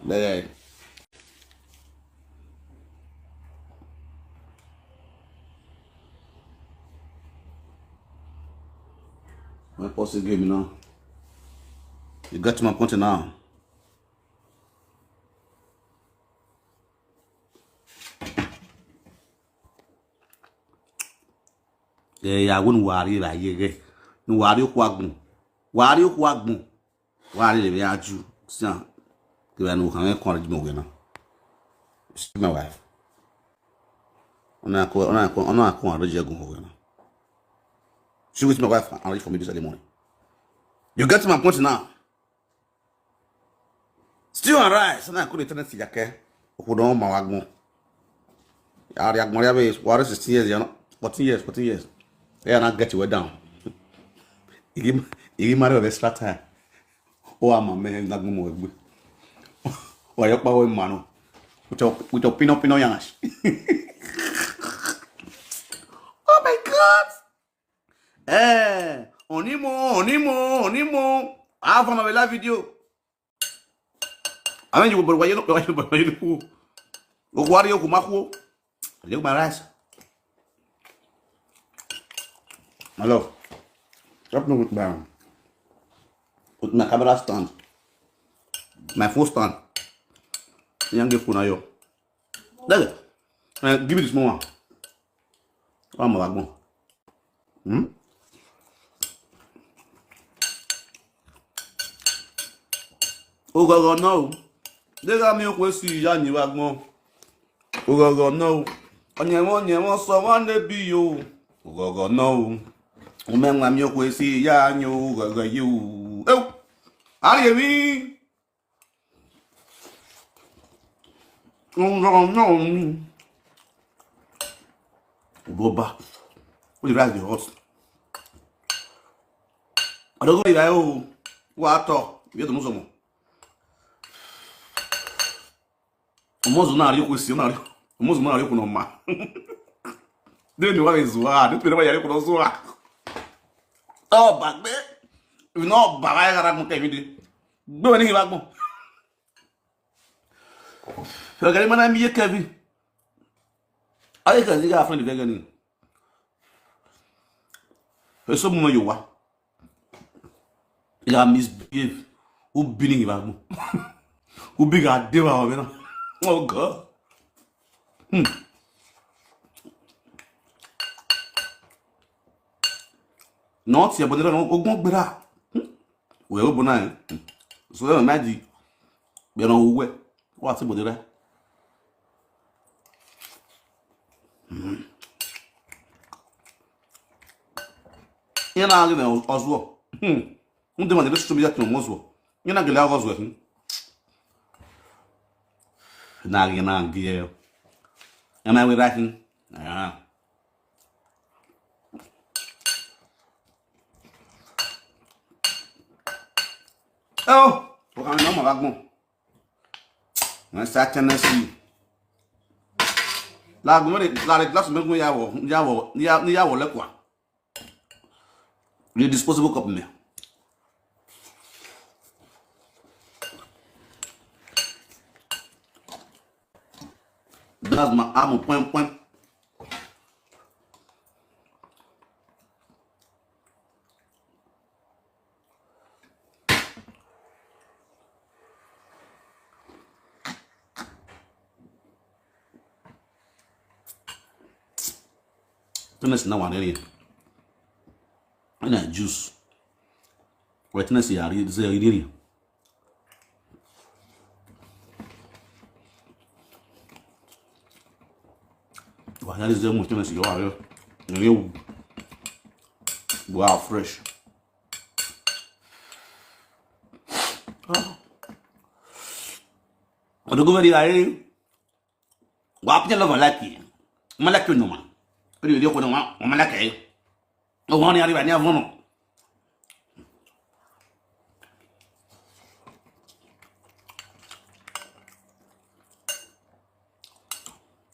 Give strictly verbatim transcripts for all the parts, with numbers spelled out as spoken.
Yeah, yeah. My pussy game now. You got my point now. Eh, ya wun wari la yege. Nu wari okwu agbon. Wari okwu agbon. Wari le be aju. Sian. Ke ba nu kan me kon reji mo gena. See my wife. Ona ko, ona ko, ona ko reji go gena. She with my wife and ready for me this early morning. You get my point now. Still arise. And I could attend to Yake. Who don't my wagmo. Yari agbon ya be, what is sixteen years, you know? Fourteen years, fourteen years. Yeah, and I get you well down. You give, you give marry of extra time. Oh, I'm a man, not more. Why you power man? With your, with your pino pino yanash. Oh my God. Eh, onimo, onimo, onimo. I have another live video. I mean, you, but why you, why you, why you, who? Who are you, Kumaku? Look my rice. Hello. Drop me with my, with my camera stand. My phone stand. Young phone, ayo. Look. Uh, give me the small one. Oh, my God. Hmm? Ogogo no. They got me with you, Yanni Wagmo. Ogogo no. Onyemo, onyemo, so one day be you. Ogogo no. Umenga mi okwe si ya nyo, ogogo you. Oh. Are you me? Ogogo no. Boba. What did I do? Adogo iba o. Wa to. Ye to musomo. Omozu na ari kwesi na ari. Omozu na ari kuno ma. De mi wa be zuwa, de pere wa yari kuno zuwa. Oh, bagbe. No, baba ya gara mo kemi de. Gbe ni ba gbon. Fegani mana mi ye kevi. Ayi ka ziga afan de vegani. Eso mo yo wa. Ya misbehave. Who bini ba mo? Who big a de ba o na? Oh God. Hmm. Not ya, but ogun gbera. We o bona. So e ma di. Be no we. Wa ti bodere. Ina agi na ozuo. Hmm. Ndị mmadụ na-esochi m ya tụrụ m ozuo. Ina gele ozuo. Hmm. Na agi na agi ya. Am I right? Ah. Oh, o ka na ma gagmo. Na sa Tennessee. La gmo de, la de glass me gmo ya wo, ya wo, ya, ya wo le kwa. Le disposable cup me. That's my amo point point. Tennessee na one area. And a juice. Wait, Tennessee, I read the area. Wa ya ze mo Tennessee yo ayo. Ni o. Wow, fresh. Ah. Odogo me di ayi. Wa pia love like. Ma like no ma. Ri ri ko no ma, ma like. O wa ni ari ba ni avono.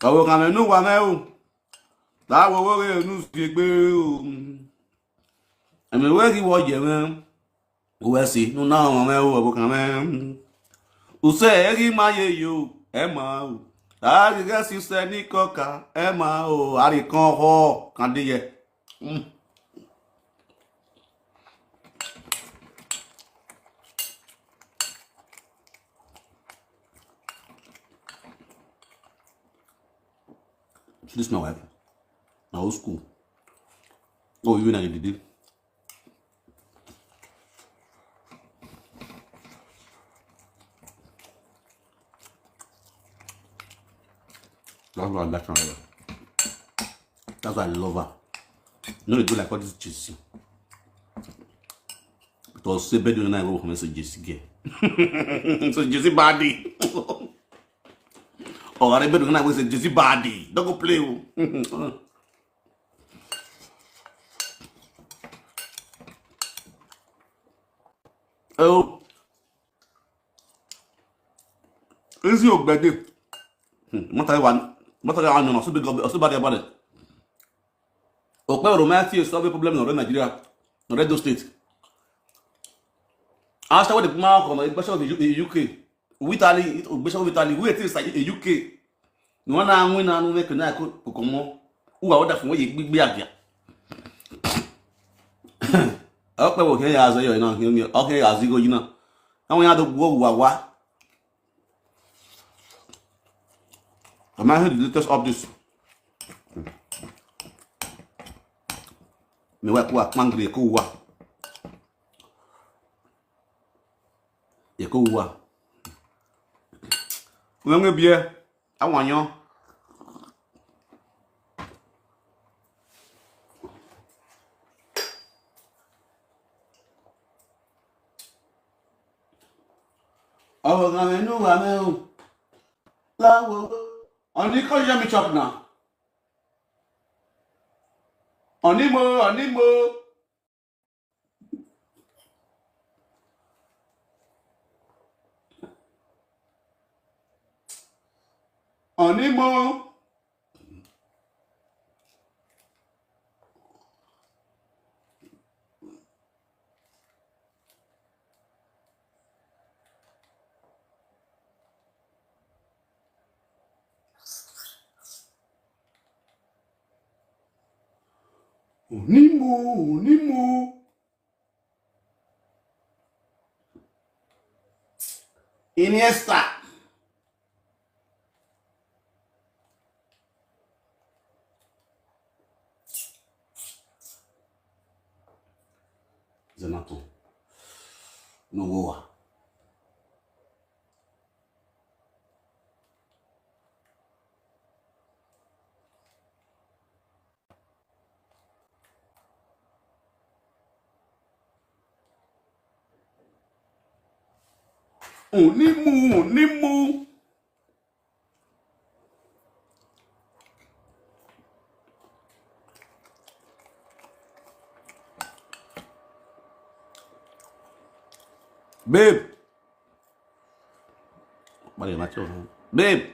Awo ka me nu wa me o. Ta wo wo re nu si gbe o. Emi we ki wo je me. We si nu na wa me o, awo ka me. Use eri ma ye yo, ema o. Ari ga si se ni koka, ema o. Ari kan ho, kan de ye. Mm. This my wife. Na old school. Oh, you na the That's why I like her. That's why I love her. You know they do like all this J C. Because say bedroom na go come so J C girl. So J C body. Oh, I bedroom na go say J C body. Don't go play o. Oh. Easy ogbede. Hmm. Mata wa, mata wa no so big, so bad about it. Okpebholo might solve a problem in Nigeria, in Edo State. After what the people come, especially in U K, Italy, especially Italy, we think it's like a U K. No one na win and we cannot cook kokomo. Who are other from where you be again? Okpebholo ke ya azo yo na, okay, azigo yina. Awon ya do gwo wa wa. Am I hearing the latest updates? Me wa kwa kpangri ko wa. Ye ko wa. Wenge bie, awanyo. Oh, na me no wa me o. La wo. Oni ko ya mi chop na. Oni mo, oni mo. Oni mo. Onimo, Onimo. Iniesta. Zanato. No war. Onimo, Onimo. Babe. Babe.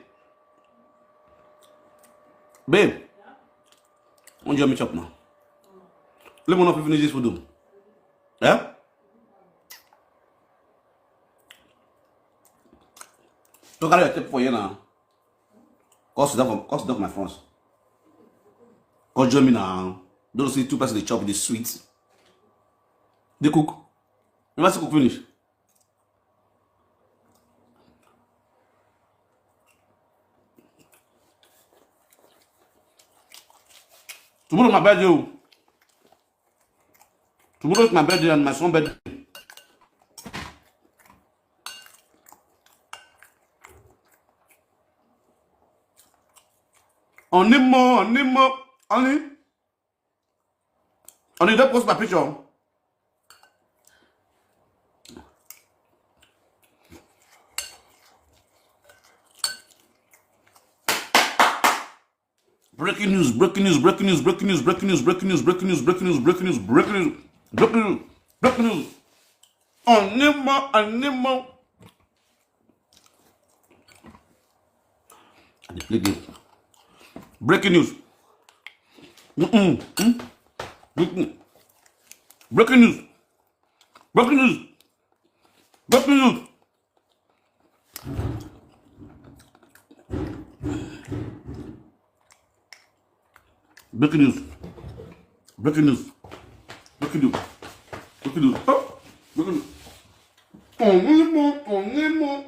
Babe. When you me chop now? Let me know if you finish this food. Eh? Don't carry your tape for you now. Come sit down for, come sit down for my front. Come join me now. Don't see two person dey chop the sweet. They cook. You must cook finish. Tomorrow my birthday o. Tomorrow is my birthday and my son birthday. Onimo, Onimo, Oni. Oni, don't post my picture. Breaking news, breaking news, breaking news, breaking news, breaking news, breaking news, breaking news, breaking news, breaking news, breaking news, breaking news, breaking news, breaking news. Onimo, Onimo. I dey play game. Breaking news. Mm-mm. Mm. Breaking, breaking news. Breaking news. Breaking news. Breaking news. Breaking news. Breaking news. Breaking news. Oh, breaking news. Only more, only more.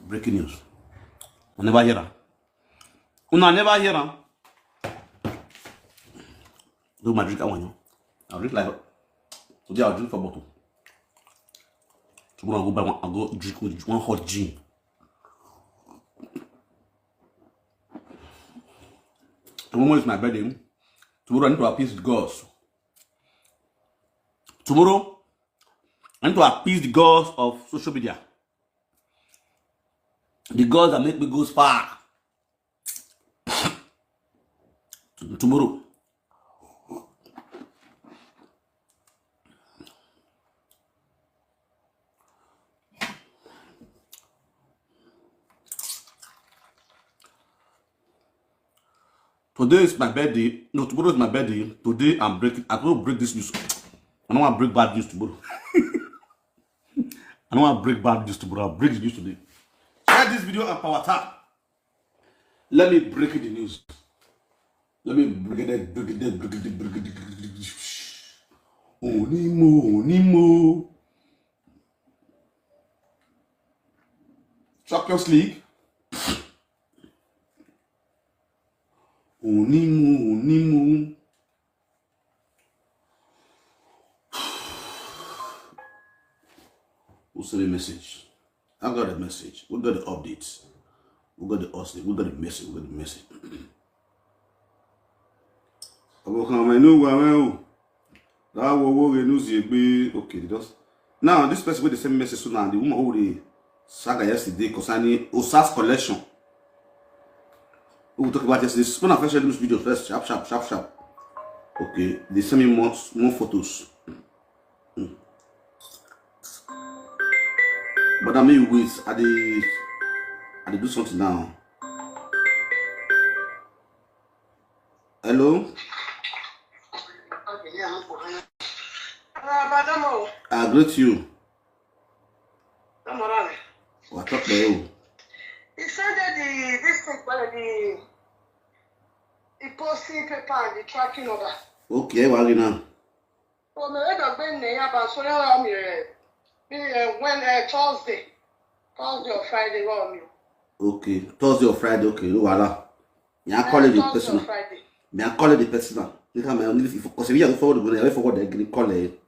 Breaking news. I never hear am. Una never hear am. Do my drink, I want you. I'll drink like today. I'll drink for bottle. Tomorrow I'll go buy one. I'll go drink with one hot gin. Tomorrow is my birthday. Tomorrow I need to appease the gods. Tomorrow I need to appease the gods of social media. The gods that make me go far. Tomorrow. Today is my birthday. No, tomorrow is my birthday. Today I'm breaking. I don't break this news. I don't want to break bad news tomorrow. I don't want to break bad news tomorrow. I'll break the news today. Share this video and power tap. Let me break the news. Let me break it, break it, break it, break it, break it. Onimo, Onimo. Champions League. Onimo, Onimo. Who sent a message? I got a message. We got the updates. We got the update. We got the message. We got the message. Abokan my new one. That will work news. Okay, they just now this person with the same message so now the woman who the saga yesterday concerning Osas collection. We will talk about yesterday. When I first share this video first, sharp, sharp, sharp, sharp. Okay, they send me more more photos. Hmm. But I mean, wait, I dey I dey do something now. Hello. Ah, madam o. I greet you. Don't worry. What up there? He sent the this thing, but the the posting paper and the tracking number. Okay, well, you know. So my head of Ben Neyaba, so now I'm here. Be uh, when uh, Thursday, Thursday or Friday, what on you? Okay, Thursday or Friday, okay, no wahala. Me, I call it the Thursday or personal. Friday. Me, I call it the personal. You can, man, if because if you forward the money, I forward the green call it.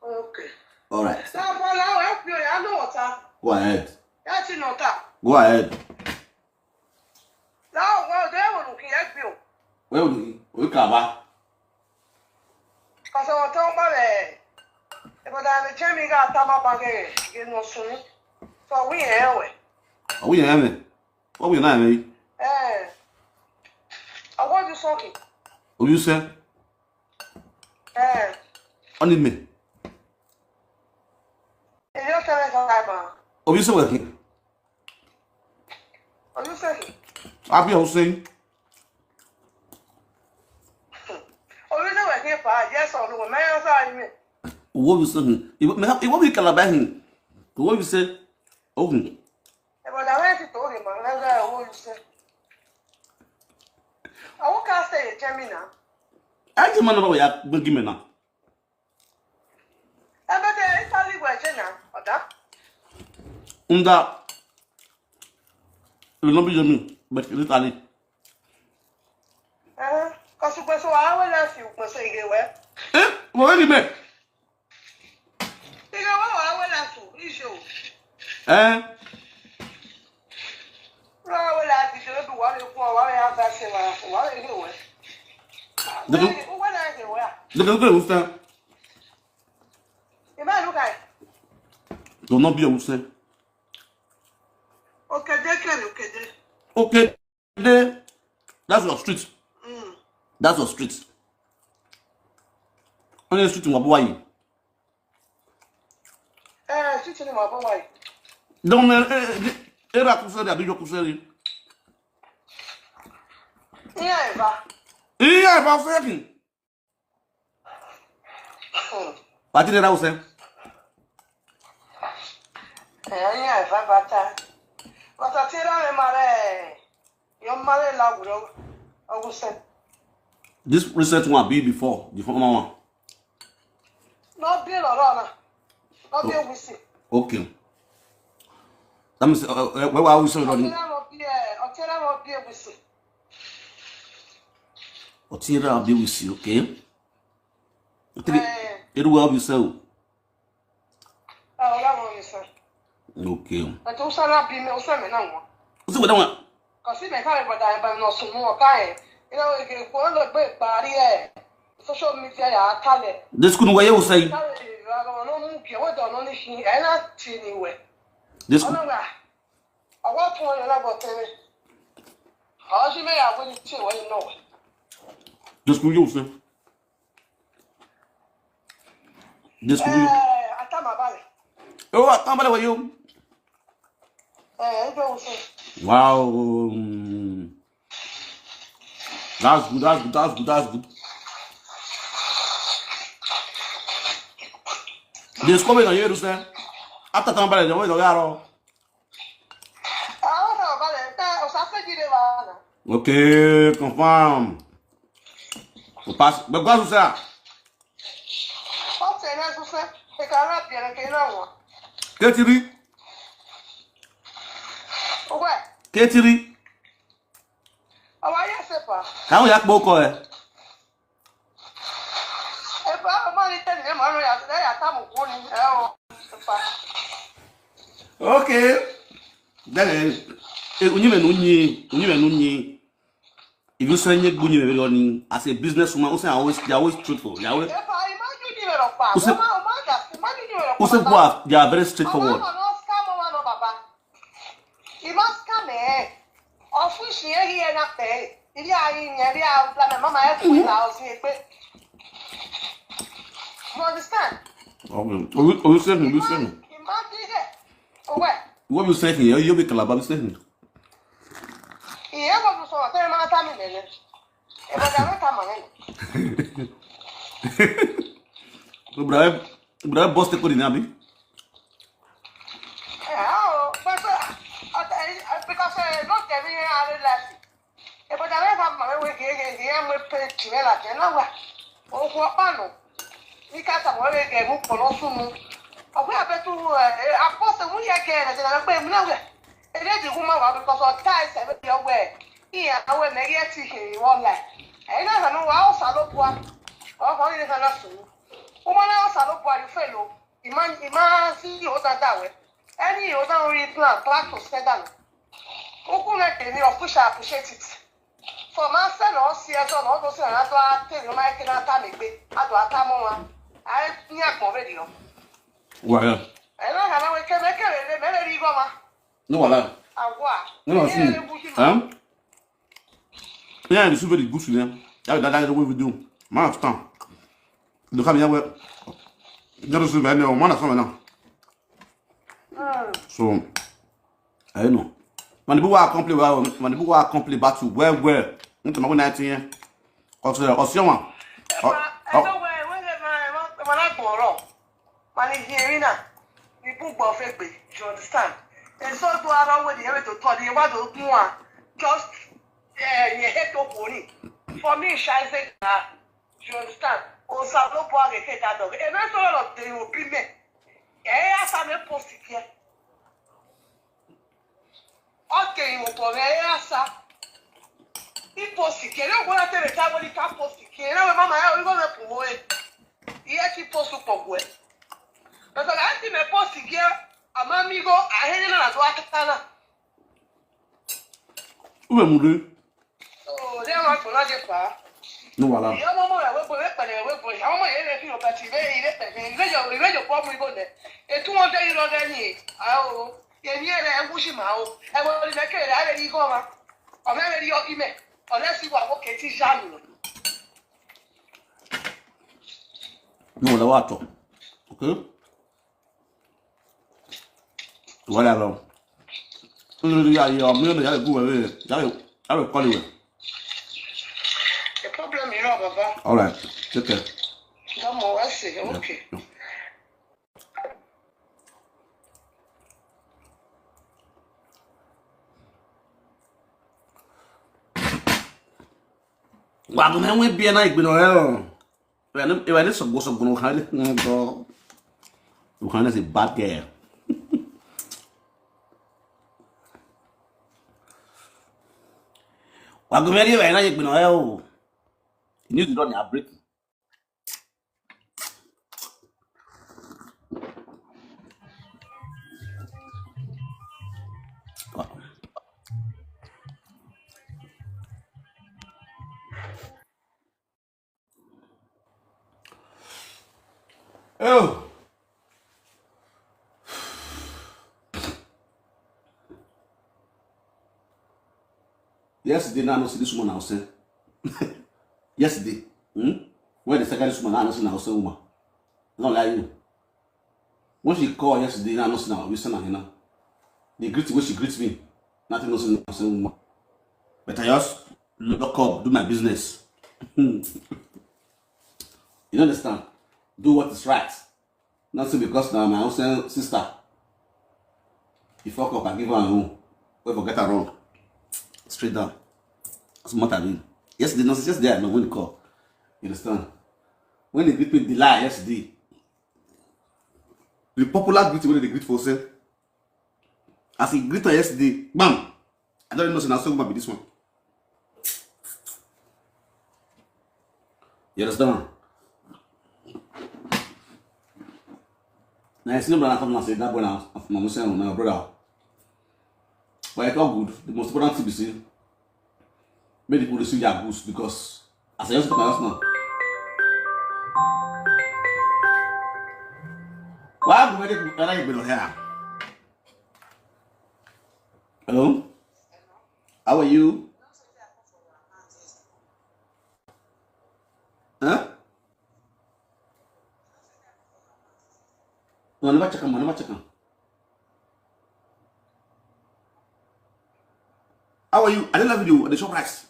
Okay. All right, Now, Bola, help you. I know what. Go ahead. That's in water. Go ahead. Now, well, they will look at you. Where will you? We come back. Because I was talking about it. But I'm a Jamie got time up again. You know, soon. So we anyway. Are we in heaven? What we in heaven? Eh. I want you something. What you say? Eh. Only me. You just tell me something, man. What you say? What you What you say? Abi Hussein. What you say? What you say? Yes or no? My answer is me. What you say? It what we Calabar him. What you say? Oh, hmm. But I went to tell him, man. That's what you say. I won't cast a Jamie now. I just man about ya give me now. I bet Italy were Jenna. Or that? Unda. It will not be me, but in Italy. Uh-huh. Because you go so I will ask you, go so you get where? Eh? What do you mean? You go, "Oh, I will ask you. Issue. Eh? No, I will ask you. Do what you want. What you have to say? What you do? They can- What I say? Where? They can go understand. You might look at. Do not be a Hussein. Okay, they can. Okay, they. Okay, there. That's your street. Mm. That's your street. Only street in Wabuayi. Eh, street in Wabuayi. Don't eh, eh, eh, era kuseri, abi yo kuseri. Yeah, Eva. Iya, if I'm saying. Pati de Hussein. Eh, yeah, Eva, but uh, but I tell you, Mare. Your mother la guro. I will say. This recent one be before the former one. No be no no. No be we see. Okay. That means uh, uh, where were we so running? Otera no be. Otera no be we see. Otira be we see, okay. Otira, Eh, it will be so. ah, ola mo mi sa. Okay. But usa na bi me, usa me na mo. So what one? Cause me ka me but I but no so mo ka e. You know, if you go on the big party eh. Social media ya kale. This could where you say. Kale ya no mu ke wa do no ni shi. E na ti ni we. This Ona wa. Awa tun le la go tele. Awa shi me ya we ni ti we no. This could you say. This could you. Eh, atama bale. Oh, I can't believe you. Eh, e do usa. Wow. Um, that's good, that's good, that's good, that's good. This coming on here, sir. After time, but I don't know. Ah, ona bale. Ta o sa fe jide ba na. Okay, confirm. We pass. But go to sir. O se na so se. E ka na bi na ke na wa. Ketiri, O we. Ketiri. Awa ya se pa. Ka ya kpoko e. E pa o ma ni te ni ma no ya ya ta mo ko ni. E o. E pa. Okay. Then, eh, unyi me nunyi, unyi me nunyi. If you say you bunyi me running as a businesswoman, you say always they are always truthful. They are always E pa, imagine you no pa. Use- O ma o ma da, imagine you no pa. Use go out. They are very straightforward. Ọmọ náà scam ọmọ náà bàbá. Ìmọ̀ scam ẹ̀. Ọ̀fíìsì yẹn rí ẹ̀ náà pẹ̀. Ilé ayé yẹn rí àwọn ọ̀gá mẹ́mọ́ máa ẹ̀ fún ìlà ọ̀sìn ẹ̀ pé. You understand? Okay. Obi, Obi save me, Obi save me. Imagine ẹ̀. Owó ẹ̀. What you save me? You be Calabar, you save me. Ìyẹn kò tún sọ̀rọ̀ tẹ́lẹ̀ máa tá mi lẹ́lẹ́. Ìbọ̀dà mẹ́ta màá nínú. Ibrahim, Ibrahim boss take on abi. Ẹ̀ á o, pẹ́pẹ́, ọ̀tẹ̀, because ẹ̀ ló tẹ̀mí yẹn á lé lẹ́sìn. Eboda me fa ma we ge ge ge ya me pe ti me la ke na wa. O ko pa no. Ni ka ta mo le ge mu po no su mu. O ko abe tu a po se mu ye ge na na pe mu na we. E de di ku ma wa because o ta se be yo we. Iya awe me ye ti he won la. E na na no wa o sa lo bua. O ko ni na na su. O ma na o sa lo bua you fail o. Ima ima si o da da we. Any o da ri plan plan to set down. Ukwu na-eke me, of which I appreciate it. For man say no, see as no, no say na do ate no ma ke na ta me gbe. Ado ata mo wa. Ai ni akpo be di no. Wala. E na na na we ke me ke le me le ri go ma. No wala. Agwa. No no Me see. le buji ma. Huh? Yeah, this is very good to them. That that that we do. Man of town. Look at me well. There is very no man of town now. Mm. So I don't know. When the people are complain, well, when the people are complain back to well well. Into my nineteen year. Cause uh, Osioma. Ẹ̀fà ẹ̀fà wẹ̀ wẹ̀ lè máa ẹ̀fà ẹ̀fà lágbọ̀n ọ̀rọ̀. Màní di eré náà. Ibú gbọ́ fẹ́ gbé. You understand? Èso tó ara owó ni ẹ̀rẹ́ tó tọ́ ni ìwádìí ó gún wa. Just ẹ̀yìn ẹ̀hẹ́ tó kò ní. For me, ṣáìsẹ̀ gbà. You understand? Òòsà ló bọ́ àgẹ̀kẹ́ ìdádọ̀. Èmi sọ̀rọ̀ lọ dé ìwò bí mẹ́. Ẹ̀yà sá mi pọ̀ sí kíá. Okay, you for me asa. Ipo sikere o gona tebe ta wori ka po sikere we mama ya o go me po we. Iye ti po su po we. But I see me po sikere. Ama mi go a he na do akana. Ube mude. Oh, they are not gonna get far. No wala. Ìyá ọmọ ọmọ rẹ̀ wé borí pẹ̀lẹ́ wé borí. Àwọn ọmọ yẹn lè fi hàn pẹ̀tì ìwé ilé pẹ̀lú ìwé yóò ìwé yóò pọ̀ mú ibò lẹ̀. Ètú wọn dé irọ́ rẹ ni. Àwọn o. Èmi ẹ̀ rẹ̀ ẹ̀ wú sí màá o. Ẹ wọ́n rí lẹ́kẹ̀ rẹ̀ á lè rí igọ́ ma. Ọ̀nà rẹ̀ rí ọkí mẹ́. Ọ̀nà sì wà wókè tí ìyá mi. No wala wato. Okay. Wala lo. Ulu ya ya mi no ya go we. Ya ya call you. The problem you know, Baba. All right. Take care. Don't worry, I say, okay. Yeah. Kwa gume we bi na igbino e o. Iwe ni, iwe ni sogbo sogbo no kan le. Ukan is a bad girl. Wa go very well, na you know, eh, oh. News don dey break. Oh. Yesterday, now I no see this woman outside. Yesterday, hmm? When the second this woman, I no see na outside woman. No lie you. When she call yesterday, now I no see na we send her now. The greet wey she greet me, nothing no see na outside woman. But I just lock up, do my business. You understand? Do what is right. Not so because now my own sen- sister. He fuck up and give her a room. We forget her wrong. Straight down. That's what I mean. Yesterday, no, yesterday I know when he call. You understand? When he greet me, the lie yesterday. The popular greeting wey dem dey greet for sef. As he greet her yesterday, bam! I don know say na so woman be this one. You understand? Now I see no brother come and say that boy na my son, na your brother. But I talk good. The most important thing be say make people receive their goods because as I just talk my house now. Why go make people here? Hello? How are you? Huh? No, I never check him. I never check him. How are you? I don't love you. The shop rice.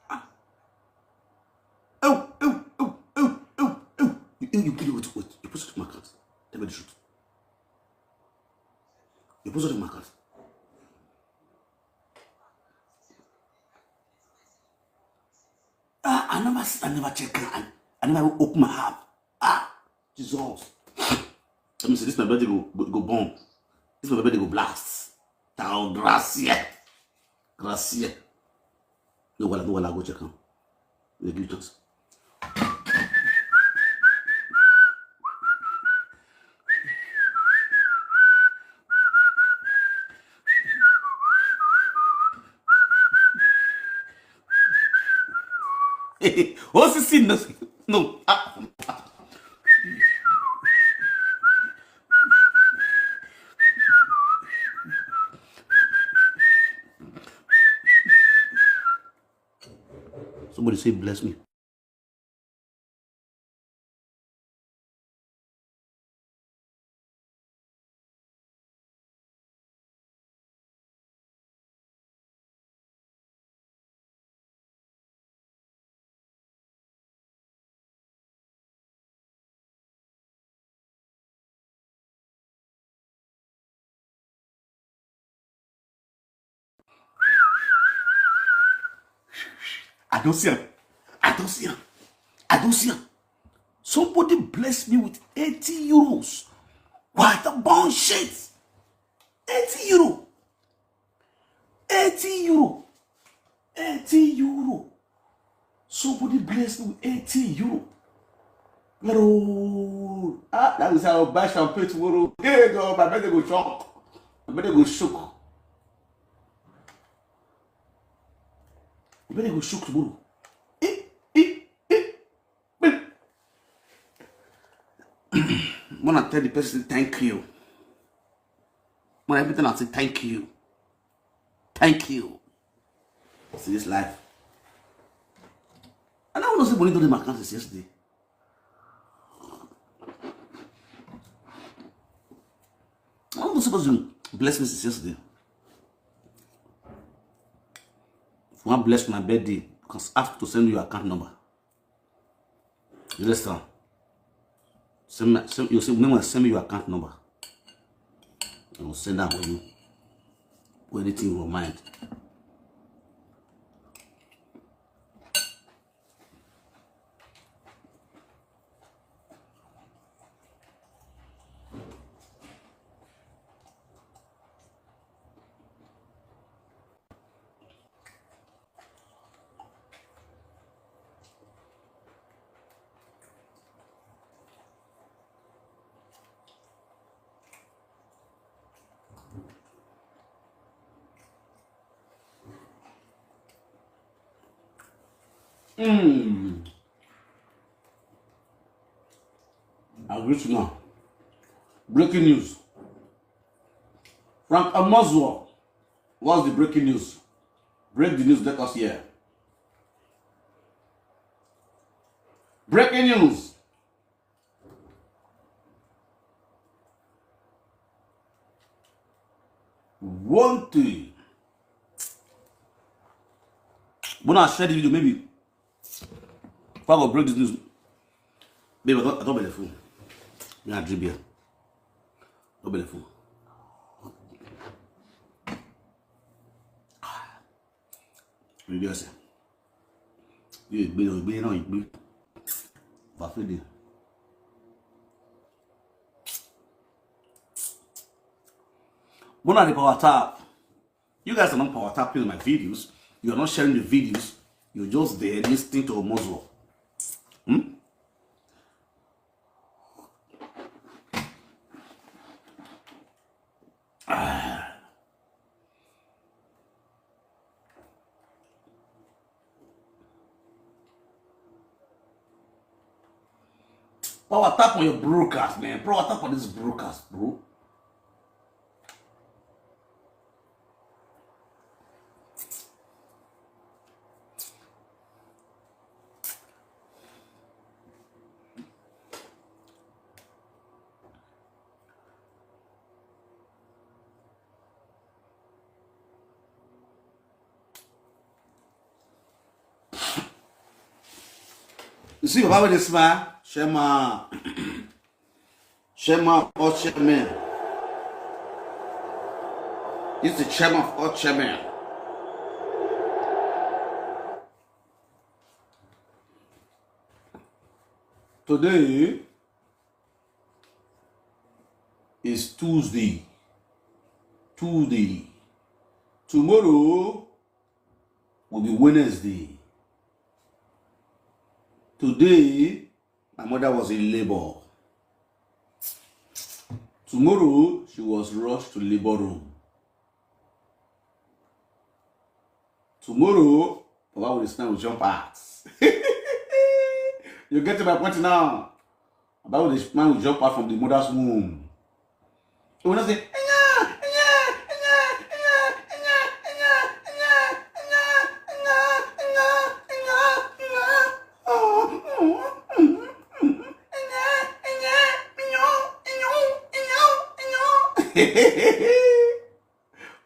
Ah. Oh, oh, oh, oh, oh, oh. You, you, you, wait, wait. You put it in my account. Tell me the truth. You put it in my account. Ah, I never, I never check. I, I never open my app. Ah, Jesus. Let me see, this my birthday go, go, go bomb. This my birthday go blast. Tao gracia. Gracia. No wala, no wala, go check him. They give chance. O C C no, no. Ah. Somebody say bless me. I don't see him. I don't see him. I don't see him. Somebody bless me with eighty euros. What a bullshit. Eighty euro. Eighty euro. Eighty euro. Somebody bless me with eighty euro. Lord. Ah, that means I'll buy champagne tomorrow. Hey, God, my bed go shock. My bed go shook. My bed go shook tomorrow. Eh, eh, eh. When I tell the person thank you, when everything I say thank you, thank you. See this life. I don't want to say money to the account since yesterday. I don't know supposed to bless me since yesterday. If you want bless my birthday, you can ask to send you your account number. You understand? Send me, send, you say, remember, send me your account number. I will send that for you. Put anything in your mind. Hmm. I reach now. Breaking news. Frank Amozua. What's the breaking news? Break the news, let us hear. Breaking news. One thing. When I share the video, maybe if I go break this news, babe, I don't, I don't be the fool. Me, I drink beer. Don't be the fool. Ready, I say. You be, you be, no, you be. Buffet day. When I the power tap, you guys are not power tapping my videos. You are not sharing the videos. You're just there listening to Omozo. Hmm? Power tap on your broadcast, man. Power tap on this broadcast, bro. You see, Baba with a smile, Shema, Shema or Shema. It's the Shema or Shema. Today is Tuesday. Tuesday. Tomorrow will be Wednesday. Today, my mother was in labor. Tomorrow, she was rushed to labor room. Tomorrow, Baba with the smile will jump out. You get to my point now. Baba with the smile will jump out from the mother's womb. He will not say, "Enya, enya, enya, enya, enya, enya, enya, enya, enya, enya, enya, enya, enya, enya, enya, enya, enya, enya, enya."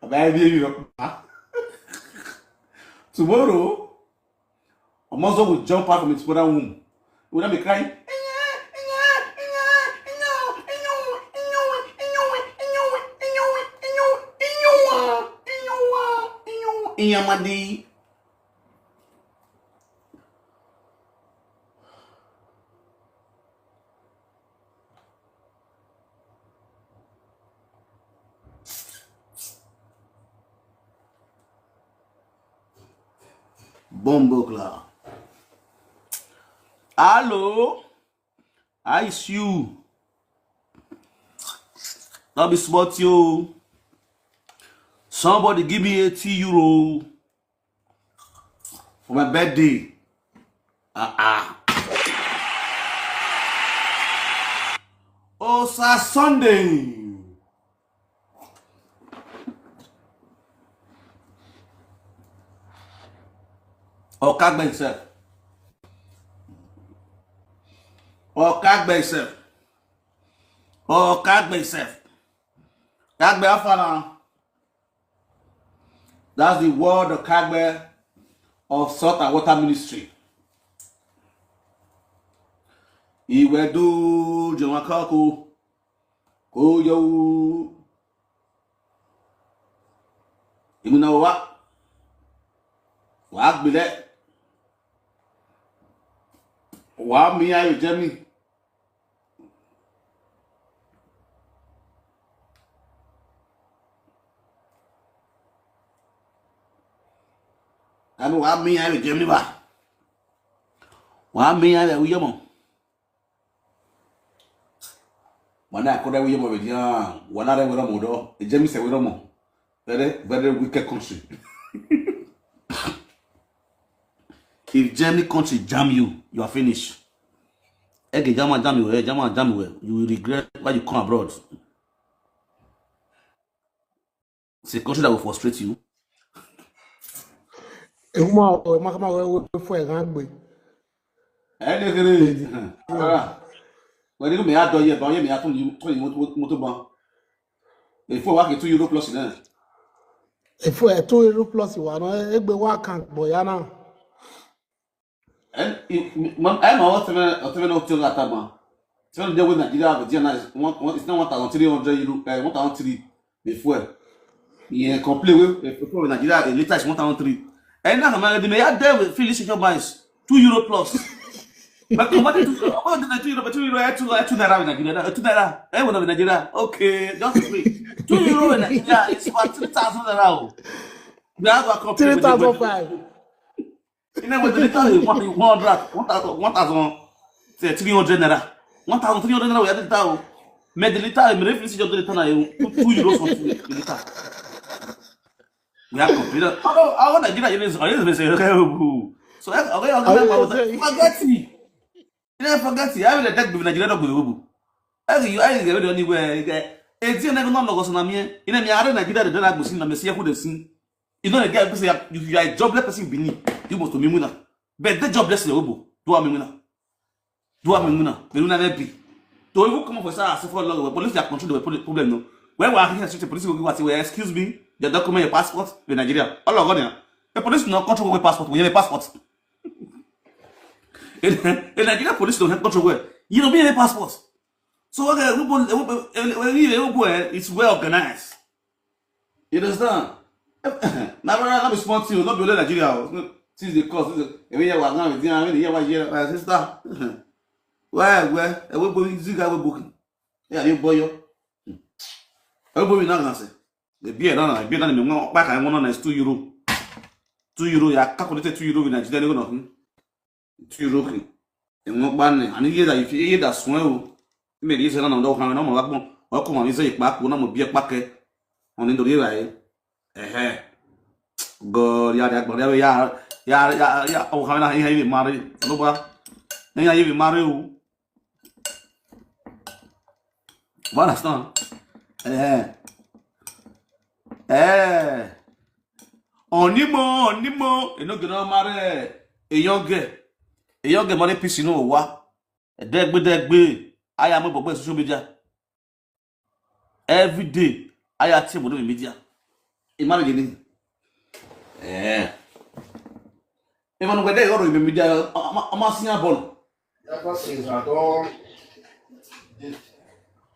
Baba, I hear you. Tomorrow, Omozo will jump out from his mother womb. He will not be crying. Inyamadi. Bomboclaat. Hello? How is you? Don't be smart, you. Somebody give me eighty euro for my birthday. Uh-uh. Osa Sunday. Okagbe himself. Okagbe himself. Okagbe himself. Kagbe Afana. That's the word of Kagbe of Salt and Water Ministry. Iwedu Jomakaku. Koyo. Imuna wa. Wa gbile. Wa mi ayo jemi. Kanu wa mi ayo jemi ba. Wa mi ayo uyomo. Wana akoda wiye mo bedian, wana re wero mo do, ejemi se wero mo. Very, very wicked country. if Germany country jam you, you are finished. Ege jama jam you, eh, jama jam you, eh, you will regret why you come abroad. It's a country that will frustrate you. Uma o ma kama we we fo e gan gbe. Ẹ lè kéré. Ara. Wọ́n ní kí mi á dọ̀ yẹ bá yẹ mi á tún yí tún yí mọ́tò mọ́tò bá. Èfó wa kì í tún euro plus náà. E fo e two euro plus wa no e gbe wa kan gbo ya na. Ẹ ẹ máa wọ́n tẹ́lẹ̀ ọ̀tẹ́lẹ̀ náà tí ó rà tá a mọ̀. Tí wọ́n lè jẹ́ wé Nàìjíríà àbẹ̀jẹ́ náà is one- one- it's not one thousand three hundred euro ẹ̀ one thousand three before. Ìyẹn complain wé èfó Nàìjíríà a litre is one thousand three. Ẹ náà kàn máa di mẹ́yà dẹ́ wé feel this your buys two euro plus. But what is two what is the two euro but two euro ẹ̀ two ẹ̀ two naira wé Nàìjíríà ẹ̀ two naira ẹ̀ wọ́n náà wé Nàìjíríà okay just wait two euro wé Nàìjíríà is about three thousand naira o. Bí a gba complain Three thousand five. You know, with the litre, one hundred, one thousand, one thousand three hundred naira. One thousand three hundred naira, we had the litre. Made the litre, me refuse to the litre now, two euros for the litre. We are complaining. How how Nigeria is always been saying okay. So okay, okay, okay, forget it. You never forget it. I will attack the Nigeria dog with. I you I get anywhere. It's you never know logo na me. You know me are Nigeria the dog with sin na me see who dey sin. You know the guy say you you are a jobless person in Benin. You must be winner. But the jobless in Obo. Do am winner. Do am winner. Me winner be. To even come up for say I suffer a lot. Police they are control the problem no. When we are here, the police will give us say, "Well, excuse me, your document, your passport, your Nigeria." All of them. The police no control your passport. We have a passport. In, in Nigeria, police don't have control where you don't be a passport. So okay, everybody, everybody, everybody, everybody, it's well organized. You understand? Na brother, not be small thing, not be only Nigeria. Oh. No, things they cost. Things they- Every year we are now, every year we are here, my sister. Why, where? Everybody, this guy will book. Yeah, you boy, you. Everybody not gonna say. The beer, no, no, beer, no, no, back, I want on is two euro. Two euro, yeah, calculated two euro in Nigeria, no, no. Two euro, okay. And what ban, and here that if you hear that swell, you may use another one, no, no, no, or come and say, back, one, no, beer, pack, on in the river, eh? Eh, eh. God, yeah, yeah, yeah, yeah, yeah, yeah, oh, how I even marry, no, but then I even marry you. You understand? Eh, eh. Onimo, onimo, you know, you know, marry a young girl, a young girl, money piece, you know what? A dead, dead, I am a boy, social media. Every day, I have team with media. Imagine. Eh. Even when they go to media, I'm a senior ball. Ever since I don't did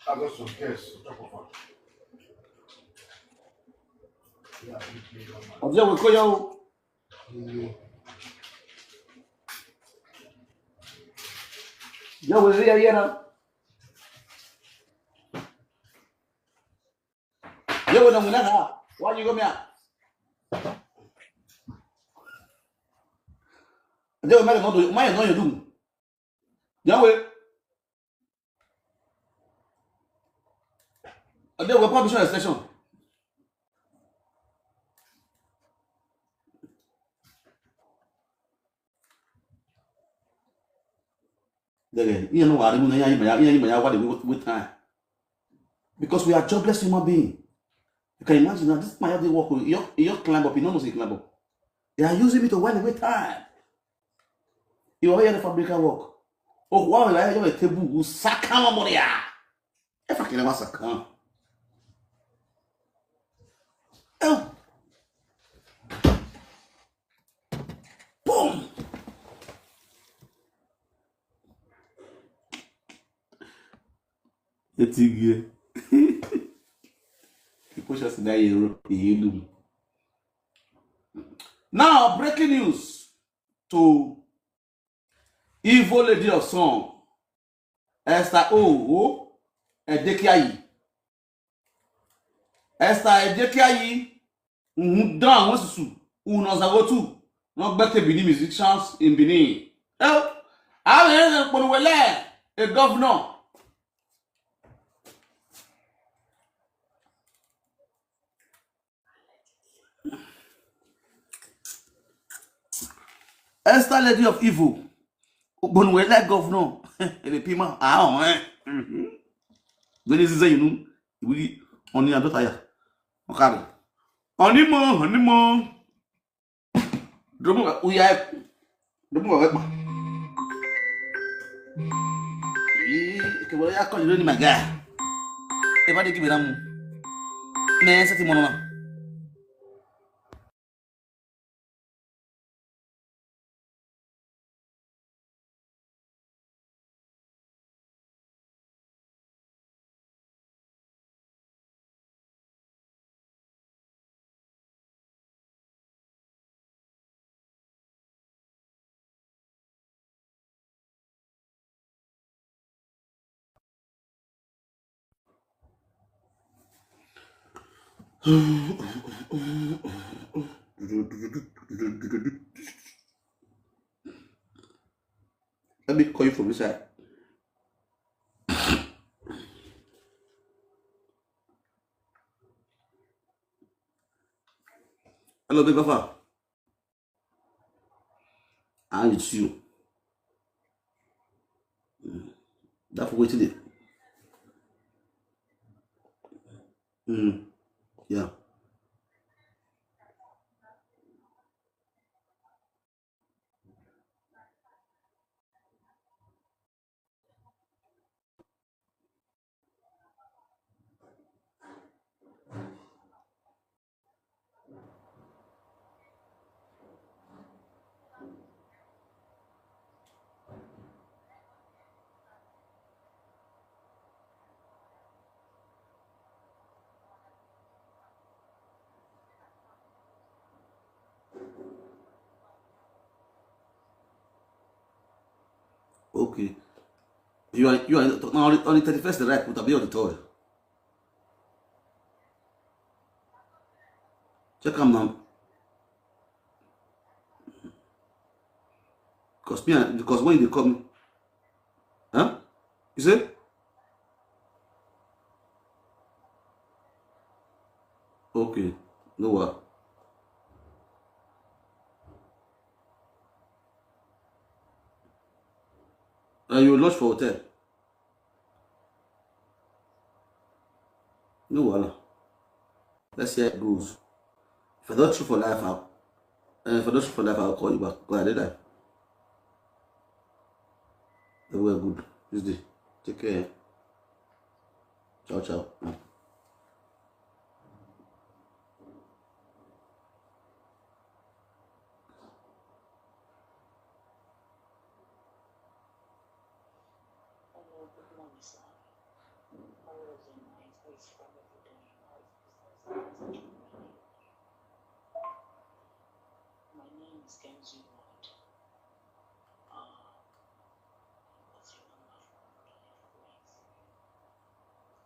I got some cares to talk about. Yeah, Ọjọ́ wo kó yọ o? Yọ wo rí ayé náà? Yọ wo náà mú náà? Why you go me out? Ọjọ́ wo mẹ́rin náà tó máa yẹ náà yẹ dùn? Yọ wo? Ọjọ́ wo publish your extension? Dege, ihe no wari mu na ihe anyị ma ya ihe anyị ma ya wari with, with time. Because we are jobless human being. You can imagine now, this man dey work, you you climb up, you no know say you climb up. They are using me to while away time. You are here the fabrica work. Oh, wow, I have a table who sack on money. If I can never sack on. Oh. Boom. Eti gie. Ipo sha sida yero yelu. Now, breaking news to evil lady of song, Esther O. O. Edekiayi. Esther Edekiayi. Uhun dan àwọn susu. Uno zagotu. Wọ́n gbẹ́kẹ̀ Benin musicians in Benin. Eh, àwọn èèyàn ń polówó lẹ́ a governor. Esther, lady of evil. Ogbonwe like governor. Ele pima. Ah, oh, eh. Mhm. When is it you know? We only a daughter ya. Okay. Only more, only more. Dromu wa uya. Dromu wa wekpa. Ee, ke wala ya call you my guy. Eba de give me that. Me, set him on. Let me call you from this side. Hello, big offer. How you see you? Mm. That for waiting there. Mm. Yeah. Okay. You are, you are now on the thirty-first, right? Put up your toy. Check am now. Because me, because when they come, huh? You say? Okay, no wa. And you lodge for hotel. No wahala. Let's see how it goes. If I don't shoot for life, I'll, uh, if I don't shoot for life, I'll call you back. Go ahead, eh? Everywhere good. This day. Take care. Ciao, ciao. Mm. Hello, good morning, sir. How was your night? How is family doing? How is business? How is everything? My name is Kenji Ward. Uh, I got your number from one of your friends.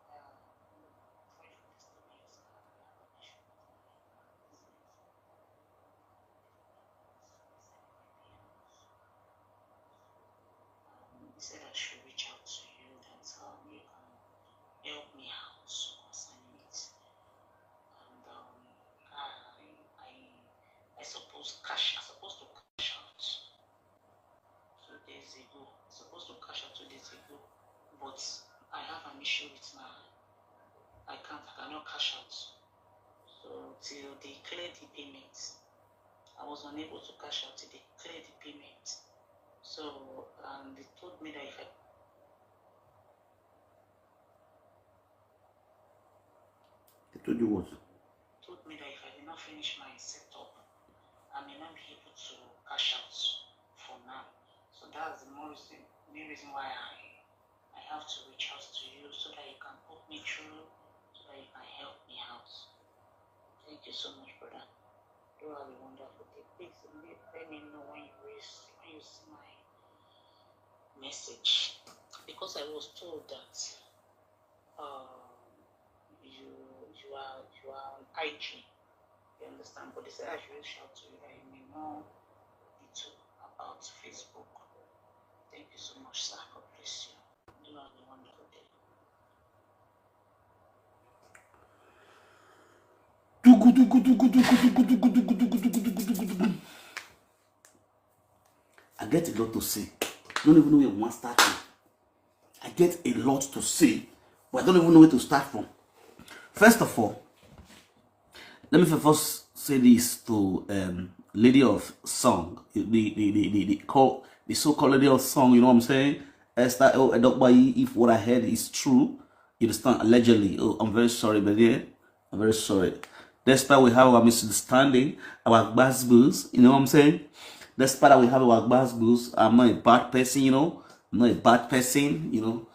Uh, I'm trying to test the news. I have an issue with my business. Um, he said I should reach out to you that, um, you can help me out concerning it. And, um, I, I, I suppose cash, I supposed to cash out two days ago. I supposed to cash out two days ago, but I have an issue with my account. I cannot cash out. So till they clear the payment, I was unable to cash out till they clear the payment. So, um, they told me that if I They told you what? Told me that if I did not finish my setup, I may not be able to cash out for now. So that's the more reason, main reason why I, I have to reach out to you so that you can put me through, so that you can help me out. Thank you so much, brother. Do have a wonderful day. Please let, let me know when you reach, when you see my message, because I was told that, um, you, you are, you are on I G. You understand? But they said I should reach out to you, that you may know the two about Facebook. Thank you so much, sir. God bless you. Do have a wonderful day. Dugu, dugu, dugu, dugu, dugu, dugu, dugu, dugu, dugu, dugu, dugu, dugu, dugu. a lot to say. I don't even know where I wan start from. I get a lot to say, but I don't even know where to start from. First of all, let me first say this to um, Lady of Song, the the the the, the, call, the so-called Lady of Song. You know what I'm saying? Esther L. Edokbayi, if what I heard is true, you understand? Allegedly. Oh, I'm very sorry, but yeah, I'm very sorry. Despite we have our misunderstanding, our gbasgbos, you know what I'm saying? Despite that we have our gbasgbos, I'm not a bad person, you know. I'm not a bad person, you know.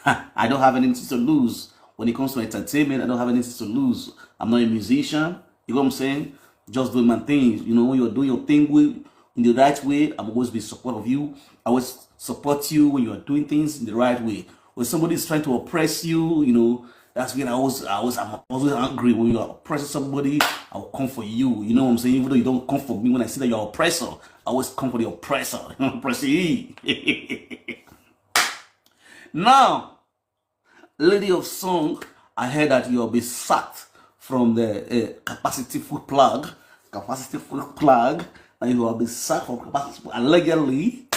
I don't have anything to lose when it comes to entertainment. I don't have anything to lose. I'm not a musician. You know what I'm saying? Just doing my thing. You know, when you're doing your thing with, in the right way, I'm always be support of you. I always support you when you're doing things in the right way. When somebody is trying to oppress you, you know, that's when I always, I always, I'm always angry when you're oppressing somebody. I'll come for you. You know what I'm saying? Even though you don't come for me, when I see that you're oppressor, I always come for the oppressor. Oppressee. Now, Lady of Song, I heard that you'll be sacked from the uh, capacity food plug. Capacity food plug. That you will be sacked from capacity food. Allegedly,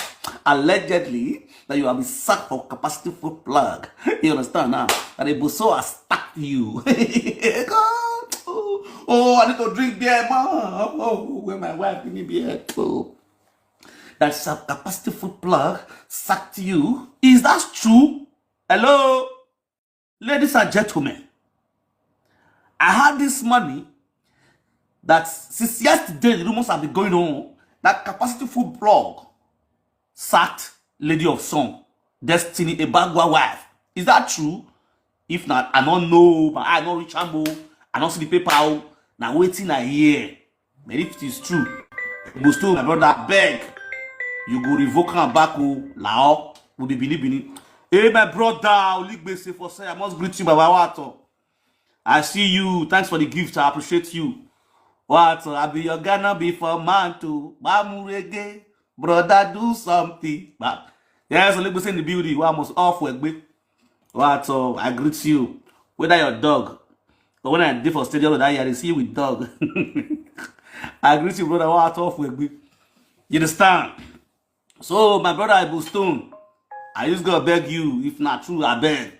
allegedly, that you will be sacked from capacity food plug. You understand now? That Ebuso has sacked you. God, oh, oh, I need to drink beer, man. Oh, where my wife give me beer too. That sub capacity food plug sacked you. Is that true? Hello? Ladies and gentlemen, I had this money that since yesterday, the rumors have been going on that capacity food blog sacked Lady of Song, Destiny Ebagwa wife. Is that true? If not, I don't know, but I don't reach Ambo. I don't see the paper. Oh. Now waiting I hear. But if it is true, Busto, my brother, beg. You go revoke am back, oh, lao. We be bini bini. Hey, my brother, Oligbese for say, I must greet you, Baba Wato. I see you. Thanks for the gift. I appreciate you. What? I be your Ghana before man too. Bamurege. Brother, do something. But yes, Oligbese in the building. Wa must off with me. What? Uh, I greet you. Whether your dog. But when I did for stadium that year, I see you with dog. I greet you, brother. What? Off with me. You understand? So, my brother Ibu Stone, I just gonna beg you, if not true, I beg.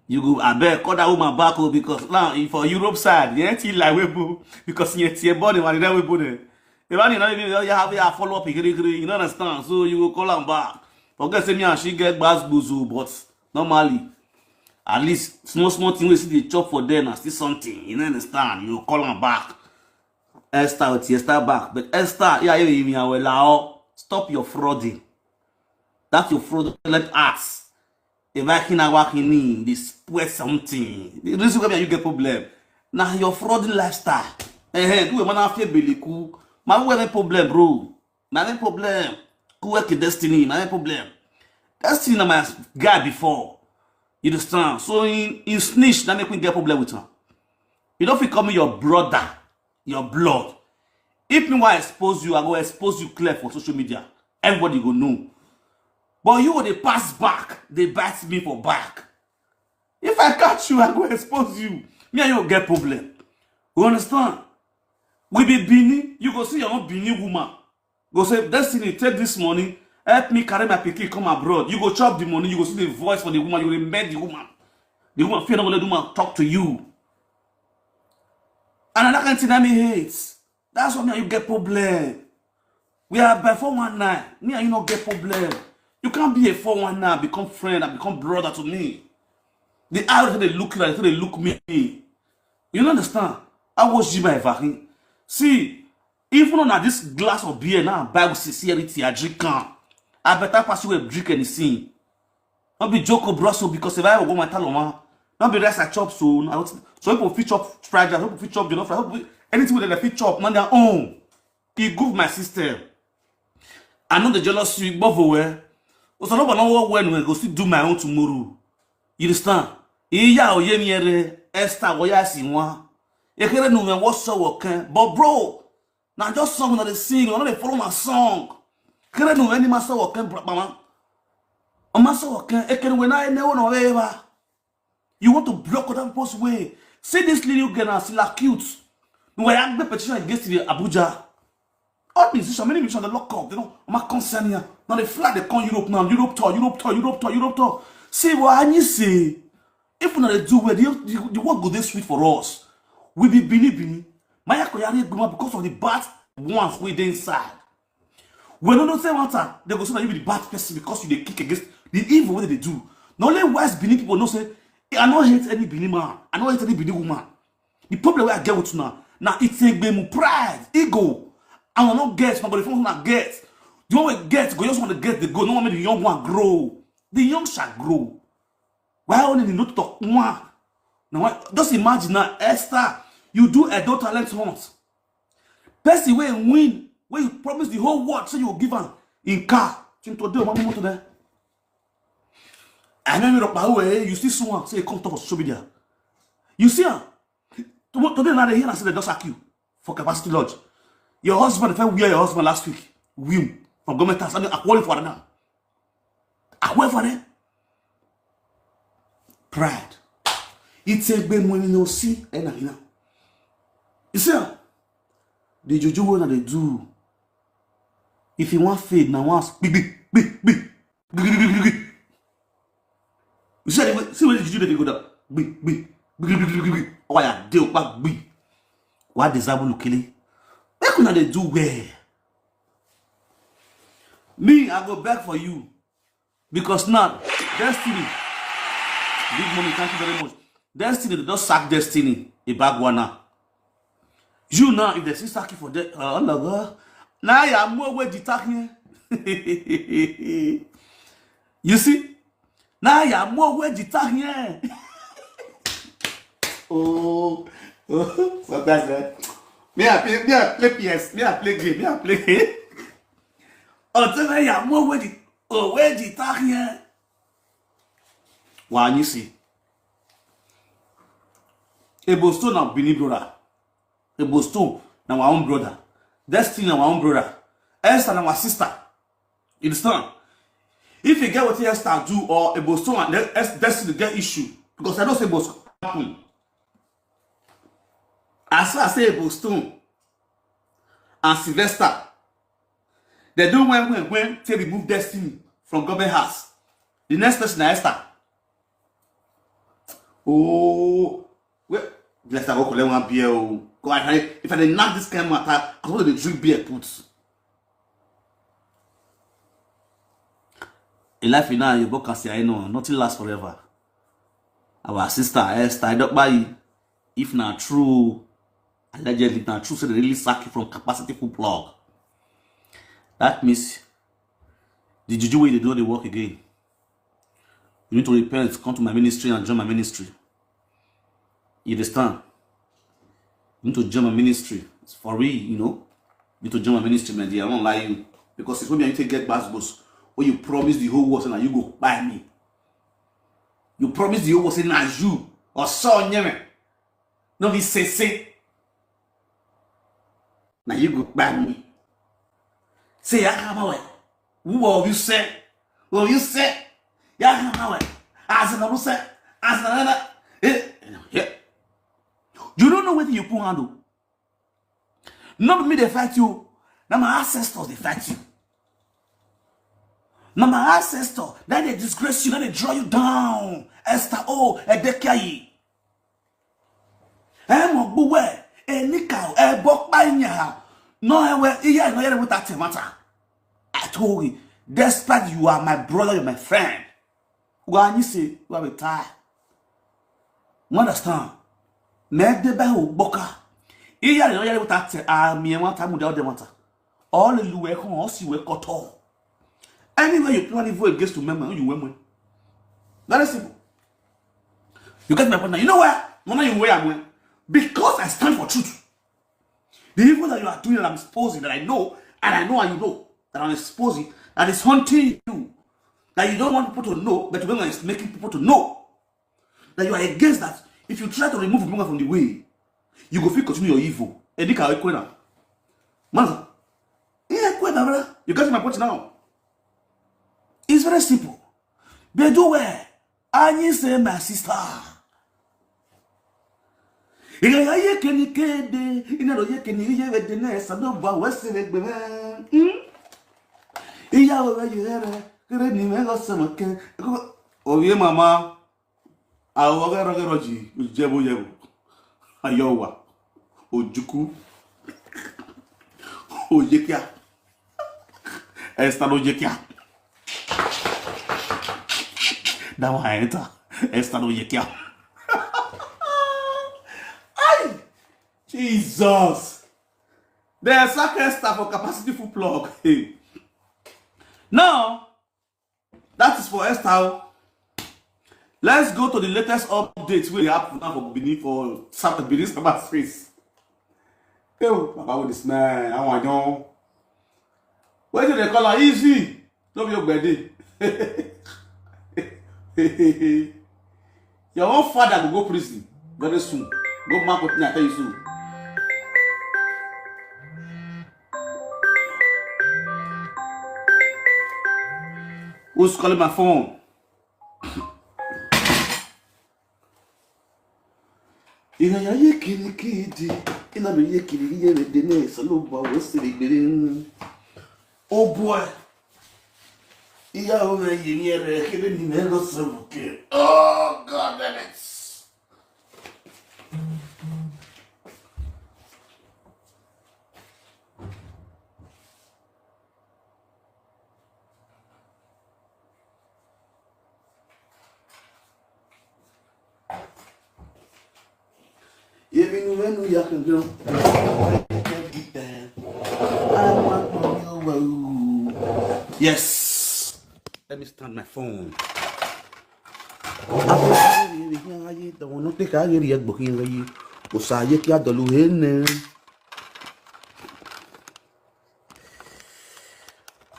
You go, I beg, call that woman back, oh, because now if for Europe side, you ain't like we boo, because you ain't your body, man, you know we boo there. If I didn't know you have a follow up, you don't understand. So you go call am back. Forget say me and she get gbas buzu, but normally, at least small small thing we see the chop for them, na still something. You don't understand. You go call am back. Esther, Esther back, but Esther, yeah, yeah, yeah, yeah, well, stop your frauding. That's your fraudulent acts. If I can work in, they swear something. The reason why you get problem. Now your frauding lifestyle. Eh, eh, do a man after Beliku. My we have a problem, bro. My have a problem. Who work in destiny? My have a problem. Destiny na my guy before. You understand? So in, in snitch, that make me get problem with her. You don't feel call me your brother, your blood. If me want expose you, I go expose you clear for social media. Everybody go know. But you go dey pass back, they bite me for back. If I catch you, I go expose you. Me and you get problem. You understand? We be Bini, you go see your own Bini woman. Go say, Destiny, take this money, help me carry my pikin come abroad. You go chop the money, you go see the voice for the woman, you go dey beg the woman. The woman fear not gonna do man talk to you. And another kind thing that me hate. That's why me and you get problem. We are by four one nine. Me and you not get problem. You can't be a four one nine, become friend, and become brother to me. The how they look like, they look me. You don't understand? I was you by Vahin. See, even on this glass of beer now, Bible sincerity, I drink am. I better pass you a drink anything. Not be joke or brussel because if I ever go my taloma, not be rest I chop so. Now, some people fit chop fried rice, some people fit chop jollof rice, some people fit, anything with the fit chop, not their own. He good my system. I know the jealous you, but for where? Oso no no work when we go still do my own tomorrow. You understand? Iya oye mi ere Esther woya si wan. Ekere nu me wo so wo kan. But bro, na just song na dey sing, no dey follow my song. Kere nu any master wo kan, bro, mama. O master wo kan, ekere we na ene wo no ever. You want to block other people's way. See this little girl now, still acute. No, I have the petition against the Abuja. All musicians, many musicians, they lock up. They don't, I'm not concerned here. Now they fly, they come Europe now. Europe tour, Europe tour, Europe tour, Europe tour. See what I say. If una dey do well, the, the, the work go dey sweet for us. We be Bini Bini. Maya Koyari Egbuma because of the bad ones wey dey inside. We no know say one time they go say that you be the bad person because you dey kick against the evil wey they do. Na only wise Bini people know say, "I no hate any Bini man. I no hate any Bini woman." The problem wey I get with una, na it's a gbemu pride, ego. And I no get, nobody from una get. The one wey get, go just want to get the go. No one make the young one grow. The young shall grow. Why only the not talk one? Now, why, just imagine now, Esther, you do Edo talent hunt. Person wey win, wey you promise the whole world, say you go give am in car. Till today, one moment there. I remember Ropa, you still sue am, say you come talk for social media. You see am? Tomo-, today now they hear and say they just sack you for Capacity Lodge. Your husband, if I wear your husband last week, win from government house, I mean, I quarrel for now. I quarrel for them. Pride. It's a big money, no see, and you know. You see, ah, the juju one they do. If you want fade, now once, big, big, big, big, big, big, big, big. You see, the way, see where the juju they go down. Big, big, big, big, big, big, big. Oh, yeah, they opa big. Why disable lukili? Make una dey do well. Me, I go beg for you. Because now, Destiny, big money, thank you very much. Destiny, they just sack Destiny, a bag one now. You now, if they see sack you for that, uh, Allah, now you are more way the talking. You see? Now you are more way the talking. Oh, oh, sometimes, eh? Me, I play, me, I play P S, me, I play game, me, I play game. Until now you are more way the, oh, way the talking. Why you see? Ebo Stone na Bini brother. Ebo Stone na our own brother. Destiny na our own brother. Esther na our sister. You understand? If you get what Esther do or Ebo Stone and De-, Es-, Destiny get issue, because I don't say Ebo Stone happen. As far as say Ebo Stone and Sylvester, they do when, when, when they remove Destiny from government house. The next person na Esther. Oh, well, let's go collect one beer. Oh. Go ahead. If I dey knock this kind of matter, I suppose to drink beer put. In life, you know, you book and say, I know, nothing lasts forever. Our sister Esther Idokpayi, if na true, allegedly na true, say they really sack you from Capacity Food Plug. That means the juju way they do the work again. You need to repent, come to my ministry and join my ministry. You understand? You need to join my ministry. It's for real, you know. You need to join my ministry, my dear. I won't lie you. Because it's when you take get bass boss, when you promise the whole world, and you go buy me. You promise the whole world, say, "Na you, or so, nyeme." No be say, say. Now you go buy me. Say, "Ya come away. Who will you say? Will you say? Ya come away." As in, who say? As in, eh, yeah. You don't know what you put handle. Not me they fight you. Now my ancestors they fight you. Now my ancestor, that they disgrace you, that they draw you down. Esther O Edekiayi. Eh, mo gbuwe, eh, nika, eh, bokpa inya. No, eh, we, iya, no, yeah, with that matter. I told you, despite you are my brother, you're my friend. Why you say, why we tie? You understand? Me de ba o boka. Iya, no, yeah, with that, ah, me want to move the other matter. All the luwe kon, all see we koto. Anywhere you plan evil against to member, you win. Very simple. You get my point now. You know where? No, no, you where I'm where. Because I stand for truth. The evil that you are doing that I'm exposing, that I know, and I know and you know, that I'm exposing, that is haunting you, that you don't want people to know, but when it's making people to know that you are against that, if you try to remove Ogbonga from the way, you go fit continue your evil. Edika Ekwena. Man, yeah, Ekwena, brother. You get my point now. It's very simple. They do well. Anyi say, my sister. Iga ya ye keni kede, ina do ye keni ye we de ne sa do ba we se le gbe. Hmm? Iya we ye re, kere ni me go se mo ke. Owie mama, awo ge ro ge ro ji, jebo jebo. Ayowa, ojuku, oyekia. Esther Oyekia. That one I enter. Esther Oyekia. Ay! Jesus! They sack Esther for capacity full plug. Hey. Now, that is for Esther. Let's go to the latest updates wey dey happen now for Benin, for South Benin cyberspace. Hey, Baba with the smile, how are you? Wetin dey call am? Easy. No be ogbede. Your own father go go prison very soon. Go mark wetin I tell you so. Who's calling my phone? Ina ya ye kini kidi, ina do ye kini ye de ne salo ba we se gberin. Oh boy. Iya o me ye ni re kebe ni me lo se buke. Oh God damn it. Even when we are control, yes. Let me stand my phone.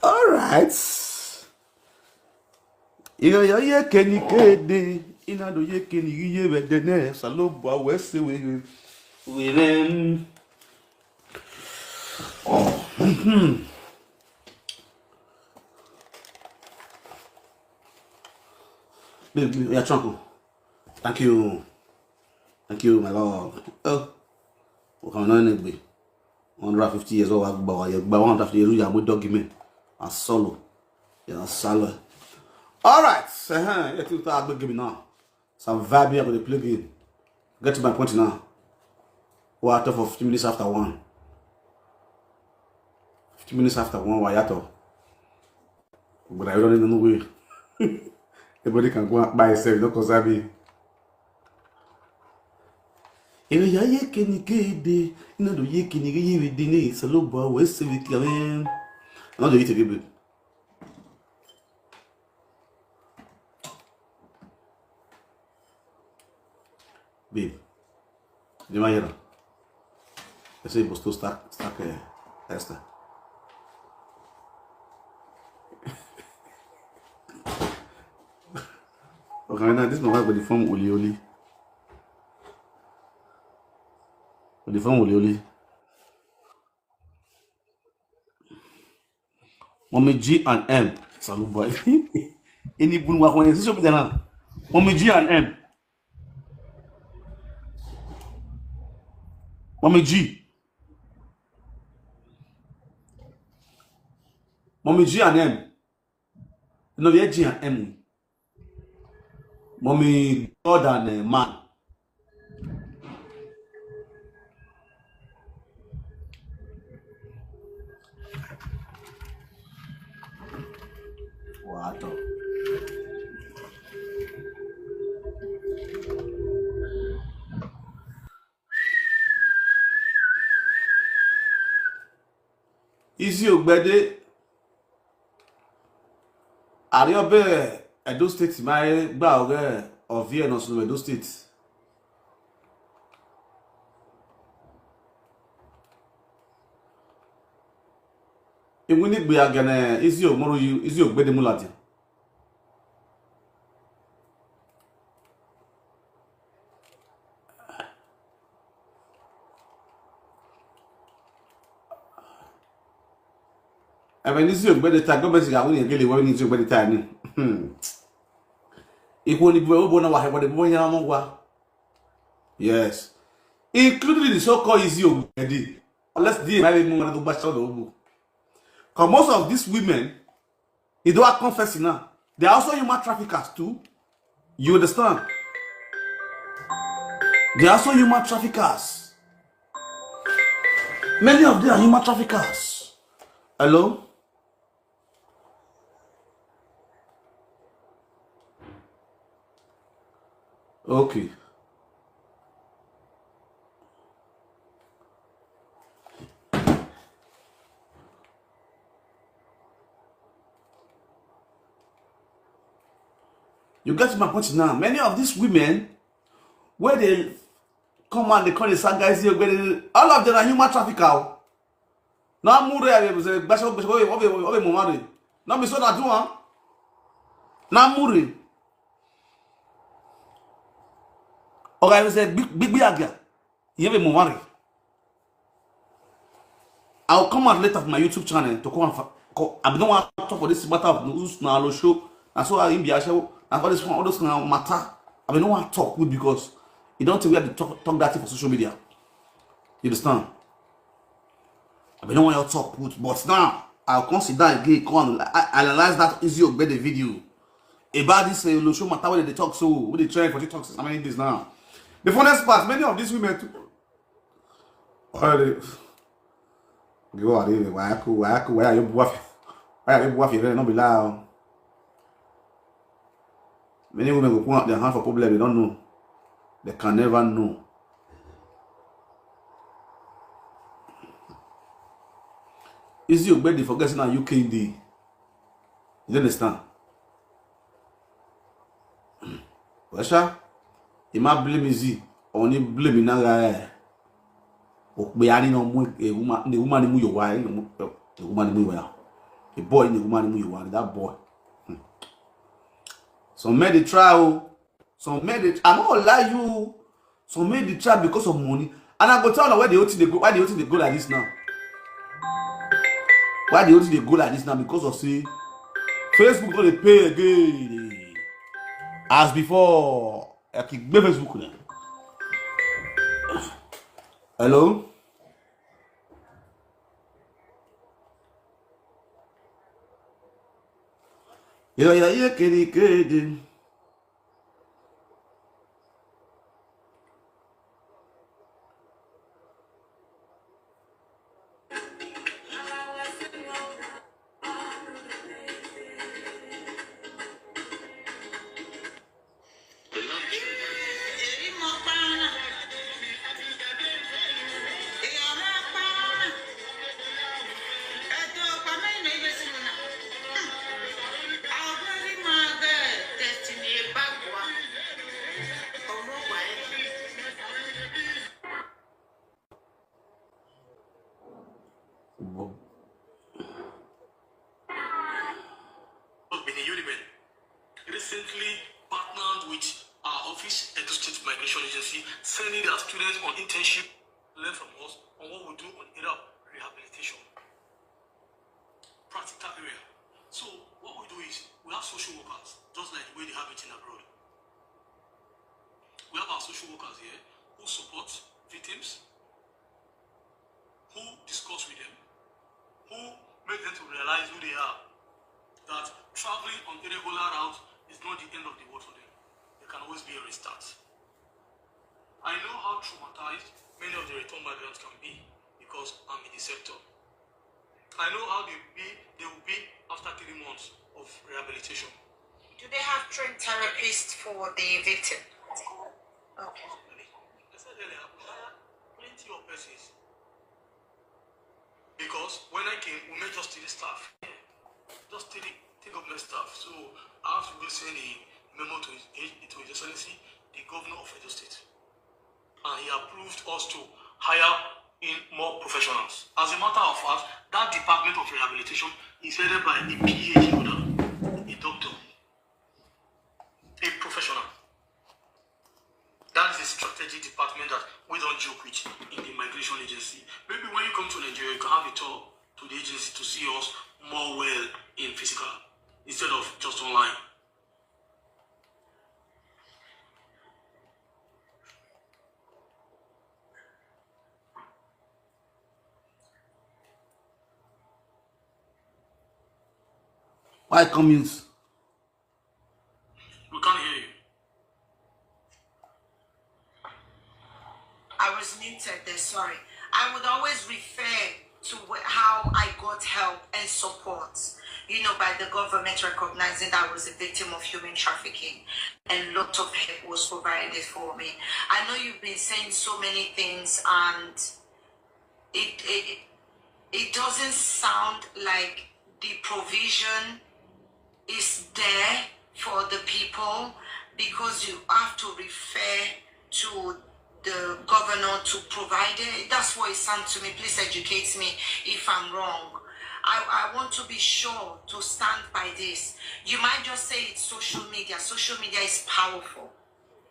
All right. Ina ya ye keni kede, ina do ye keni ye we de ne salo ba we se we we. Baby, yeah, Chonko. Thank you. Thank you, my love. Oh, we can learn it. One hundred fifty years old, I go one hundred fifty years old, I'm a doggy man. I solo. Yeah, I solo. All right. Uh-huh. Yeah, two thousand give me now. Some vibe here, I'm gonna play game. Get to my point now. What after for fifteen minutes after one? Fifteen minutes after one, why at all? But I don't even know where. Everybody can go and buy yourself, don't concern me. Ina ya ye keni kede, ina do ye keni ye we de ne salo ba we se we kebe. Another you to give it. Babe, you might hear. I say you must to stack, stack uh, Esther. Okay, now this my wife with the form Oli Oli. With the form Oli Oli. Mommy G and M. Salut boy. Any bun wa kwenye sisi pita na. Mommy G and M. Mommy G. Mommy G and M. No, yeah, G and M. Mommy God and uh, man. Wato. Isi ogbede. Ariobe Edo State ma gba oge ovie no sunu Edo State. Iwu ni gbe agene isi omoro yu isi ogbede mulati. Ebe ni isi ogbede ta gọọmenti ga-awụ na egele iwe ni isi ogbede ta ni. Ikwu ni bụ ụbọ na wahe gbọdọ bụ onye amụ gwa. Yes. including the so-called Izzy Ogbedi. Unless the maybe more to bash out the Because most of these women, they don't have confessing now. They are also human traffickers too. You understand? They are also human traffickers. Many of them are human traffickers. Hello? Okay. You get my point now. Many of these women, where they come and they call the sad guys here, where they, all of them are human trafficker. Now, Mure, I was a bishop, bishop, of a, of a, of a Momari. Now, be so that you want. Now, Mure. Or I was a big, big, big, big, you have a Momari. I'll come out later for my YouTube channel to come and fa- co- I don't want to talk for this matter of who's now show. I saw him be a show. I got this one, all those now matter. I mean, no one talk with because you don't think we have to talk, talk that thing for social media. You understand? I mean, no one else talk with, but now I'll consider again, come and I analyze that Izzy Ogbedi video about this uh, Olosho matter where they talk so, where they try for talk since how many days now. The funniest part, many of these women too. Already, you are really why I could, why I could, why are you buffy? Why are you buffy? Don't be loud. Many women go put out their hand for problem they don't know. They can never know. Izzy Ogbedi forget say na U K dey. You understand? Well, sha, he might blame Izzy, only blame another. Okpe ani no mu a woman, the woman mu your wife, the woman mu your wife. The boy, the woman mu your wife. That boy. Hmm. Some men they try, oh. Some men they. I no go lie you. Some men they try because of money. And I go tell you why the whole thing they go. Why the whole thing they go like this now? Why the whole thing they go like this now? Because of say Facebook no dey pay again as before. I keep Facebook now. Hello. Yo, yo, yo, kitty, kitty. Benin Unimen recently partnered with our office, Edo State Migration Agency, sending their students on internship to learn from us on what we do on area of rehabilitation. Practical area. So what we do is we have social workers, just like the way they have it in abroad. We have our social workers here who support victims, who discuss with them, who make them to realize who they are, that traveling on irregular routes is not the end of the world for them. There can always be a restart. I know how traumatized many of the return migrants can be because I'm in the sector. I know how they be. They will be after three months of rehabilitation. Do they have trained therapists for the victim? Okay. I said earlier, we hire plenty of persons. Because when I came, we met just three staff. Just three, three government staff. So I have to go send a memo to his, to His Excellency, the governor of Edo State. And he approved us to hire in more professionals. As a matter of fact, that department of rehabilitation is headed by a P H D holder, a doctor, a professional. That is a strategy department that we don't joke with in the migration agency. Maybe when you come to Nigeria, you can have a tour to the agency to see us more well in physical instead of just online. Why come mute? We can't hear you. I was muted there, sorry. I would always refer to wh- how I got help and support, you know, by the government recognizing that I was a victim of human trafficking, and lot of help was provided for me. I know you've been saying so many things, and it it, it doesn't sound like the provision is there for the people, because you have to refer to the governor to provide it. That's what it sounds to me. Please educate me if I'm wrong. I, I want to be sure to stand by this. You might just say it's social media. Social media is powerful.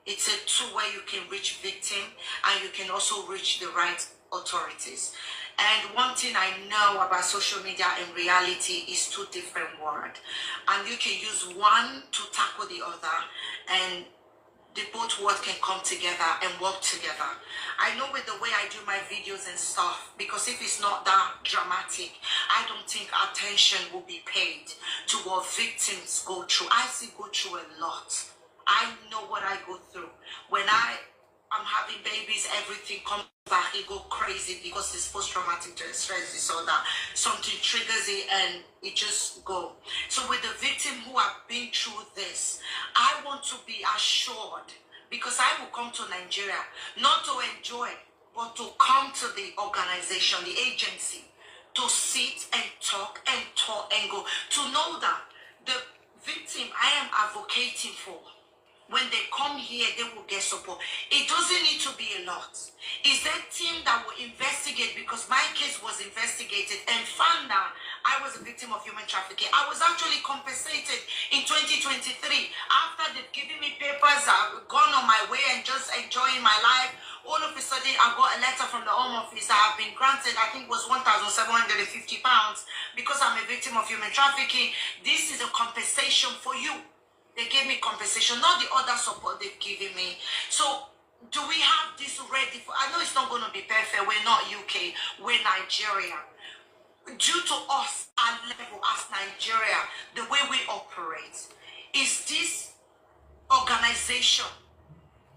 It's a tool where you can reach victim, and you can also reach the right authorities. And one thing I know about social media and reality is two different words. And you can use one to tackle the other, and the both words can come together and work together. I know with the way I do my videos and stuff, because if it's not that dramatic, I don't think attention will be paid to what victims go through. I see go through a lot. I know what I go through. When I am having babies, everything comes back. It go crazy because it's post-traumatic stress disorder. Something triggers it and it just go. So with the victim who have been through this, I want to be assured, because I will come to Nigeria not to enjoy, but to come to the organization, the agency, to sit and talk and talk and go, to know that the victim I am advocating for, when they come here, they will get support. It doesn't need to be a lot. Is that team that will investigate, because my case was investigated and found that I was a victim of human trafficking. I was actually compensated in twenty twenty-three after they've given me papers. I've gone on my way and just enjoying my life. All of a sudden, I got a letter from the Home Office that I've been granted, I think, was one thousand seven hundred and fifty pounds because I'm a victim of human trafficking. This is a compensation for you. They gave me compensation, not the other support they've given me. So, do we have this ready for? I know it's not going to be perfect. We're not U K. We're Nigeria. Due to us, our level as Nigeria, the way we operate, is this organization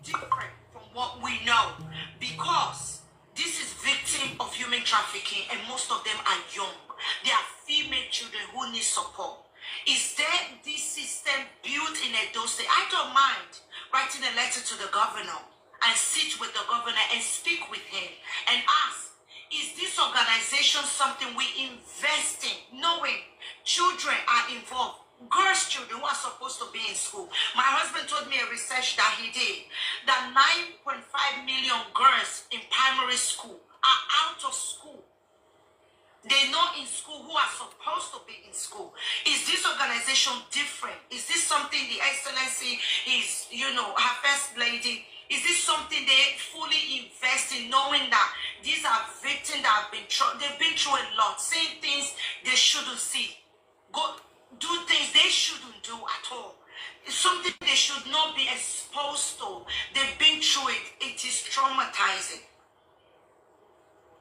different from what we know? Because this is victim of human trafficking, and most of them are young. They are female children who need support. Is there this system built in Edo State? I don't mind writing a letter to the governor and sit with the governor and speak with him and ask, is this organization something we invest in, knowing children are involved? Girls' children who are supposed to be in school. My husband told me a research that he did, that nine point five million girls in primary school are out of school. They're not in school who are supposed to be in school. Is this organization different? Is this something the excellency is, you know, her first lady? Is this something they fully invest in, knowing that these are victims that have been through, they've been through a lot, seeing things they shouldn't see, go do things they shouldn't do at all? It's something they should not be exposed to. They've been through it. It is traumatizing.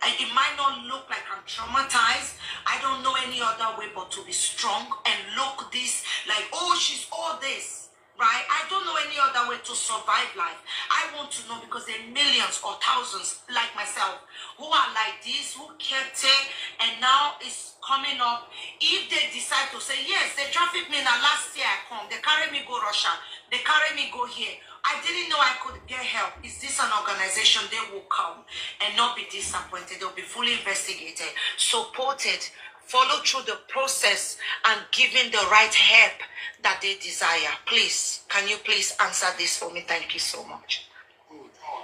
And it might not look like I'm traumatized. I don't know any other way but to be strong and look this like, oh, she's all this, right? I don't know any other way to survive life. I want to know, because there are millions or thousands like myself who are like this, who kept it, and now it's coming up. If they decide to say, yes, they traffic me now, last year I come, they carry me go Russia, they carry me go here, I didn't know I could get help. Is this an organization they will come and not be disappointed? They'll be fully investigated, supported, follow through the process, and given the right help that they desire. Please, can you please answer this for me? Thank you so much.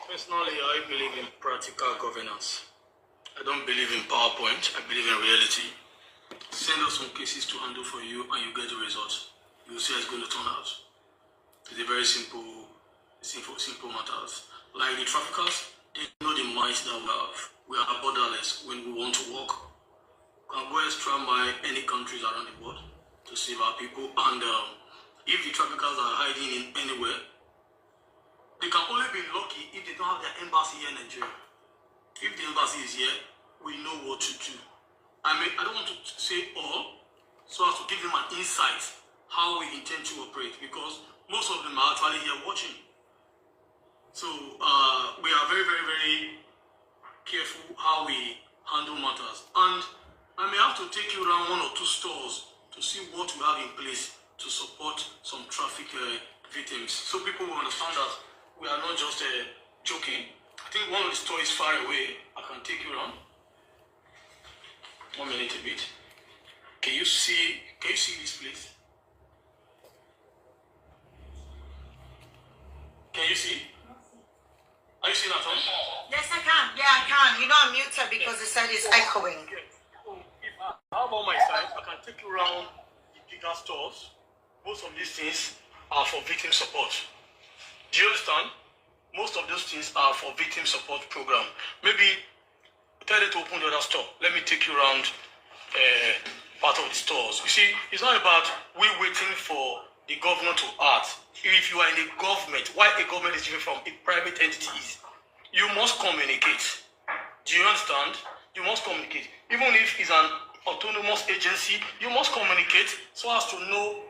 Personally, I believe in practical governance. I don't believe in PowerPoint. I believe in reality. Send us some cases to handle for you, and you get the result. You see how it's going to turn out. It's a very simple, simple, simple matters. Like the traffickers, they know the might that we have. We are borderless when we want to work. We can go extra mile any countries around the world to save our people. And um, if the traffickers are hiding in anywhere, they can only be lucky if they don't have their embassy here in Nigeria. If the embassy is here, we know what to do. I mean, I don't want to say all, so as to give them an insight how we intend to operate, because most of them are actually here watching. So uh, we are very, very, very careful how we handle matters. And I may have to take you around one or two stores to see what we have in place to support some traffic uh, victims. So people will understand that we are not just uh, joking. I think one of the stores is far away. I can take you around. One minute a bit. Can you see? Can you see this place? Can you see? Are you seeing at all? Yes, I can. Yeah, I can. You know, I'm muted because the site is echoing. Yes. So if I have on my side, I can take you around the bigger stores. Most of these things are for victim support. Do you understand? Most of those things are for victim support program. Maybe tell them to open the other store. Let me take you around uh, part of the stores. You see, it's not about we waiting for the governor to act. If you are in the government, why a government is different from a private entity is, you must communicate. Do you understand? You must communicate. Even if it's an autonomous agency, you must communicate so as to know,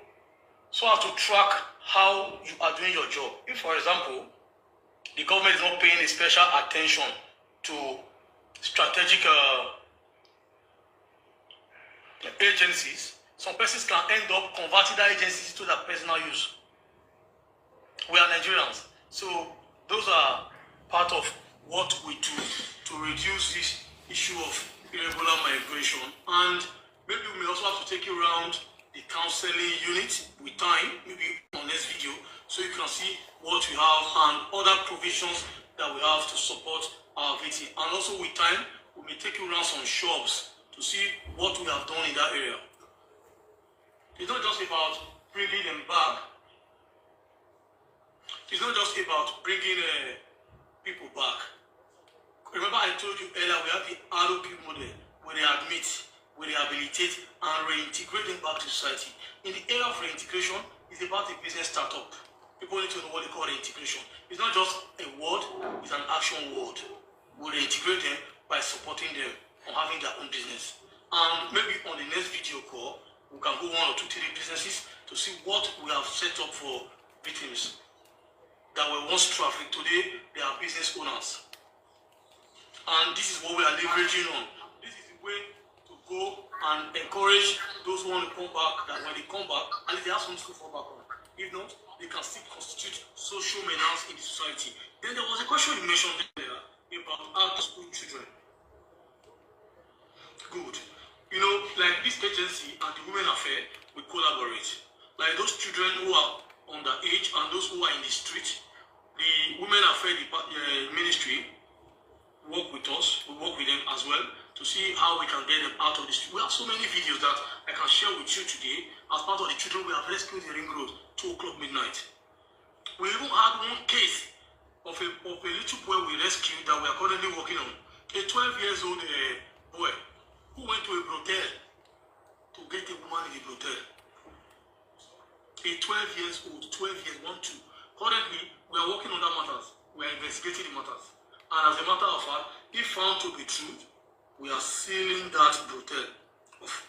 so as to track how you are doing your job. If, for example, the government is not paying a special attention to strategic uh, agencies, some persons can end up converting that agency to their personal use. We are Nigerians, so those are part of what we do to reduce this issue of irregular migration. And maybe we may also have to take you around the counseling unit with time, maybe on next video, so you can see what we have and other provisions that we have to support our victims. And also with time, we may take you around some shops to see what we have done in that area. It's not just about bringing them back. It's not just about bringing uh, people back. Remember, I told you earlier, we have the R O P model where they admit, where they rehabilitate, and reintegrate them back to society. In the area of reintegration, it's about a business startup. People need to know what they call reintegration. It's not just a word, it's an action word. We reintegrate them by supporting them on having their own business. And maybe on the next video call, we can go one or two, three businesses to see what we have set up for victims that were once trafficked. Today, they are business owners. And this is what we are leveraging on. This is the way to go and encourage those who want to come back, that when they come back, at least they have something to fall back on. If not, they can still constitute social menace in the society. Then there was a question you mentioned earlier about out of school children. Good. You know, like this agency and the Women Affair, we collaborate. Like those children who are underage and those who are in the street, the Women Affair depa- uh, ministry work with us, we work with them as well to see how we can get them out of the street. We have so many videos that I can share with you today as part of the children we have rescued in Ring Road, two o'clock midnight. We even had one case of a, of a little boy we rescued that we are currently working on. A twelve years old uh, boy who went to a brothel to get a woman in a brothel. A twelve years old, twelve years, one, two. Currently, we are working on that matters. We are investigating the matters. And as a matter of fact, if found to be true, we are sealing that brothel off.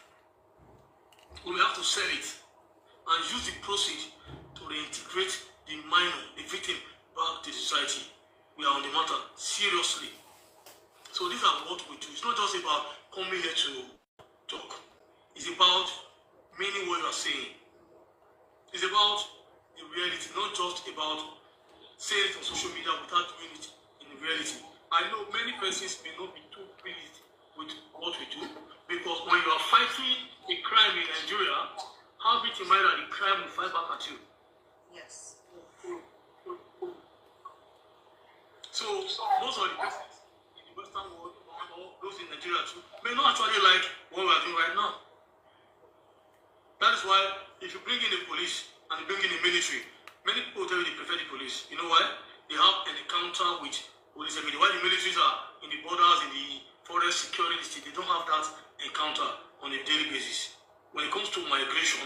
We will have to sell it and use the proceeds to reintegrate the minor, the victim, back to society. We are on the matter seriously. So these are what we do. It's not just about coming here to talk. It's about meaning what you are saying. It's about the reality, not just about saying it on social media without doing it in reality. I know many persons may not be too pleased with what we do, because when you are fighting a crime in Nigeria, how victim might the crime will fight back at you. Yes. So most of the persons in the Western world, or those in Nigeria too, may not actually like what we are doing right now. That is why if you bring in the police and you bring in the military, many people tell you they prefer the police. You know why? They have an encounter with police every day. Why the militaries are in the borders, in the forest, securing the state, they don't have that encounter on a daily basis. When it comes to migration,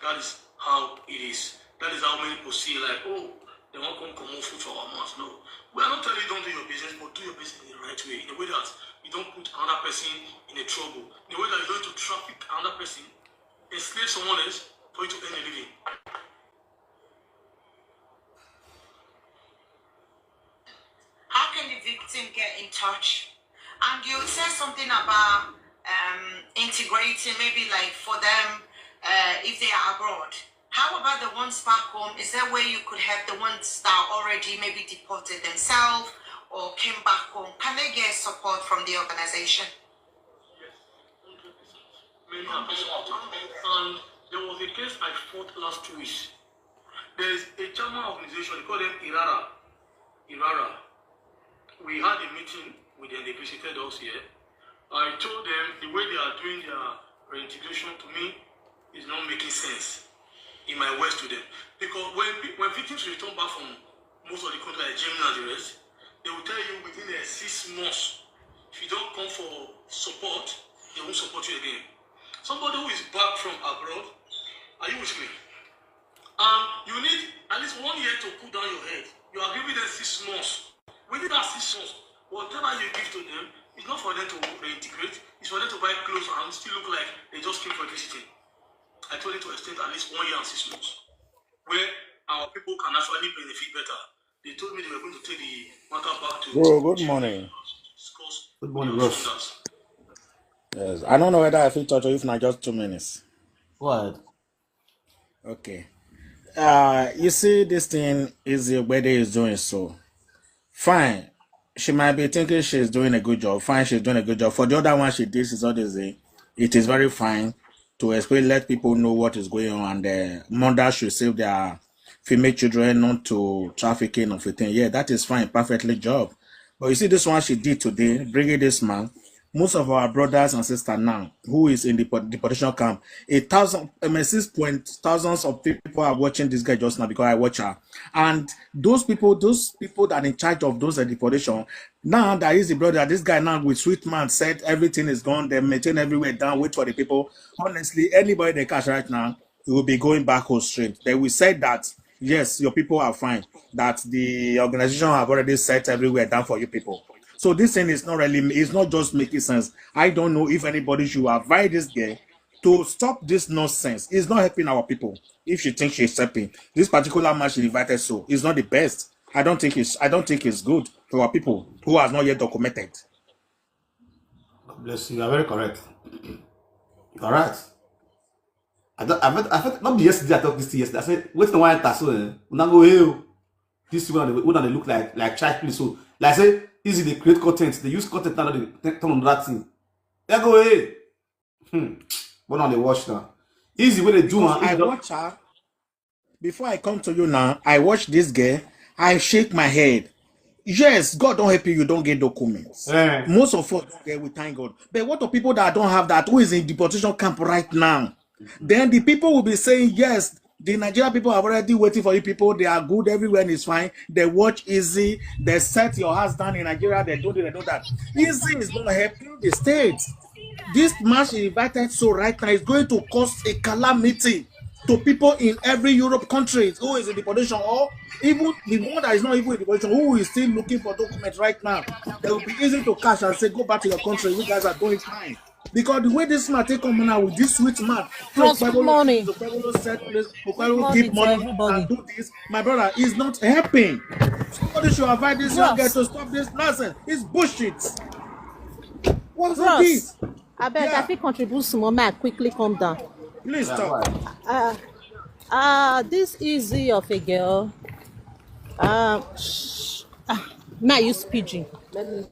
that is how it is. That is how many people see like, oh, they won't come comot food for our mouth. No. We are not telling you don't do your business, but do your business in the right way, in a way that you don't put another person in a trouble, in a way that you don't to traffic another person enslave someone else for you to earn a living. How can the victim get in touch? And you said something about um, integrating, maybe like for them, uh, if they are abroad. How about the ones back home? Is there a way you could help the ones that are already maybe deported themselves or came back home? Can they get support from the organization? Many have been supported. And there was a case I fought last two weeks. There is a German organization, they call them Irara. Irara. We had a meeting with them, they visited us here. I told them the way they are doing their reintegration to me is not making sense in my words to them. Because when, pe- when victims return back from most of the countries like Germany and the rest, they will tell you within uh, six months, if you don't come for support, they won't support you again. Somebody who is back from abroad, are you with me? And you need at least one year to cool down your head. You are giving them six months. Within that six months, whatever you give to them, it's not for them to reintegrate. It's for them to buy clothes and still look like they just came for visiting. I told them to extend at least one year and six months, where our people can actually benefit better. They told me they were going to take the matter back to Bro, good morning. Discuss Good morning, Ross. Yes, I don't know whether I fit touch or if not just two minutes. Go ahead. Okay. Uh, you see, this thing is the way they is doing so. Fine. She might be thinking she's doing a good job. Fine, she's doing a good job. For the other one, she did is what is it? It is very fine to explain, let people know what is going on, and the mothers should save their female children not to trafficking of a thing. Yeah, that is fine, perfectly job. But you see, this one she did today, bringing this man. Most of our brothers and sisters now, who is in the po- deportation camp, a thousand, I mean, six point thousands of people are watching this guy just now because I watch her. And those people, those people that in charge of those uh, deportation, now that is the brother, this guy now with sweet man said everything is gone, they maintain everywhere down, wait for the people. Honestly, anybody they catch right now, it will be going back home straight. They will say that yes, your people are fine, that the organization have already set everywhere down for you people. So this thing is not really, it's not just making sense. I don't know if anybody should advise this girl to stop this nonsense. It's not helping our people. If she thinks she's helping, this particular man she invited, so it's not the best. I don't think it's, I don't think it's good for our people who has not yet documented. God bless you. You are very correct. You are right. I don't, I felt, I felt not be yesterday. I talked this thing yesterday. I said, wait a while, so eh, we now go hell. This one, they, one they look like like child play. So like I say, easy they create content. They use content now. They turn on that thing. They go hey. Hmm. What on they watch now? Easy what they do. Because I watch her. Before I come to you now, I watch this girl. I shake my head. Yes, God don't help you. You don't get documents. Eh. Most of us don't get. We thank God. But what of people that don't have that? Who is in deportation camp right now? Then the people will be saying yes. The Nigerian people are already waiting for you people. They are good. Everywhere is fine. They watch easy. They set your house down in Nigeria. They do this, they do that. Easy is not helping the state. This man she invited so right now is going to cause a calamity to people in every Europe country who is in deportation or even the one that is not even in deportation, who is still looking for documents right now. They will be easy to catch and say, go back to your country. You guys are doing fine. Because the way this man take come now with this sweet man, Ross, good morning. Okpebholo set place, Good Okpebholo morning give to money everybody. And do this. My brother, is not helping. Somebody should advise this young girl Ross. To stop this nonsense. It's bullshit. What's all Ross, this? I beg, Yeah. I fit contribute some more. May I quickly come down? Please Yeah, stop. go ahead. Uh, uh, this easy of a girl. Um, sh- ah, may I use pidgin? Let me.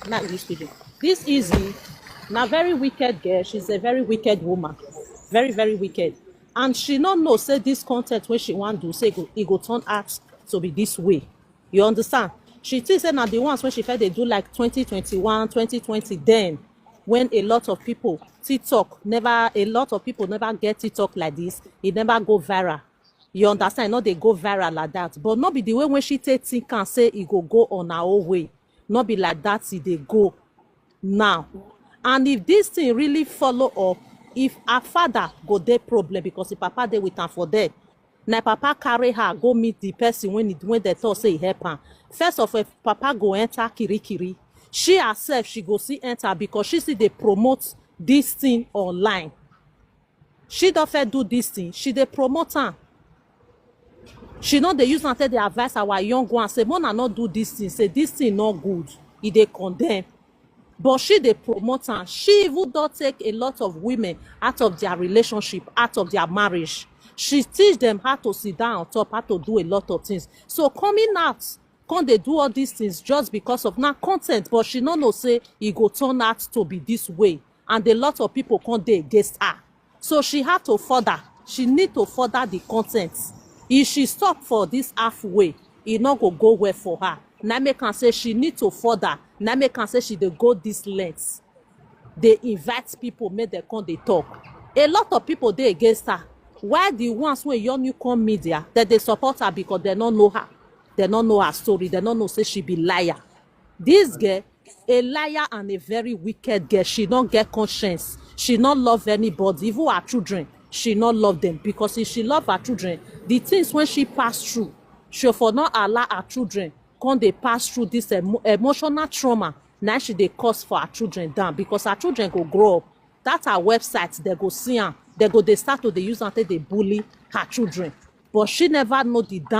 May I use pidgin? This easy. Now, very wicked girl. She's a very wicked woman. Very, very wicked. And she not know say this content when she want to say go, it go turn out to be this way. You understand? She think say na the ones when she felt they do like twenty twenty-one, twenty twenty. Then when a lot of people TikTok never, a lot of people never get TikTok like this. It never go viral. You understand? Not they go viral like that. But not be the way when she take think and say it go go on her own way. Not be like that. It they go now. And if this thing really follow up, if her father go dey problem because the papa dey with am for there, na papa carry her go meet the person when it, when they talk say he help am. First of all, if papa go enter kirikiri, she herself she go see enter because she see they promote this thing online. She don first do this thing, she dey promote am. She no dey use am take dey advise our young ones say, "Mona no do this thing, say this thing no good," e dey condemn. But she dey promote am. She even don take a lot of women out of their relationship, out of their marriage. She teach them how to sit down on top, how to do a lot of things. So coming out, come dey do all these things just because of na content, but she no know say e go turn out to be this way. And a lot of people come dey against her. So she had to further. She need to further the content. If she stop for this halfway, e no go go well for her. Na make am say she need to further. Na make am say she dey go this length. Dey invite people make dem come dey talk. A lot of people dey against her. Why the ones wey Yonu come media, dem dey support her because dem no know her. Dem no know her story. Dem no know say she be liar. This girl, a liar and a very wicked girl. She no get conscience. She no love anybody, even her children. She no love them, because if she love her children, the things wey she pass through, she for not allow her children come dey pass through this emo- emotional trauma. Now she dey cause for her children down, because her children go grow up. That her website, dem go see am. Dem go dey start to dey use am take dey bully her children. But she never know the down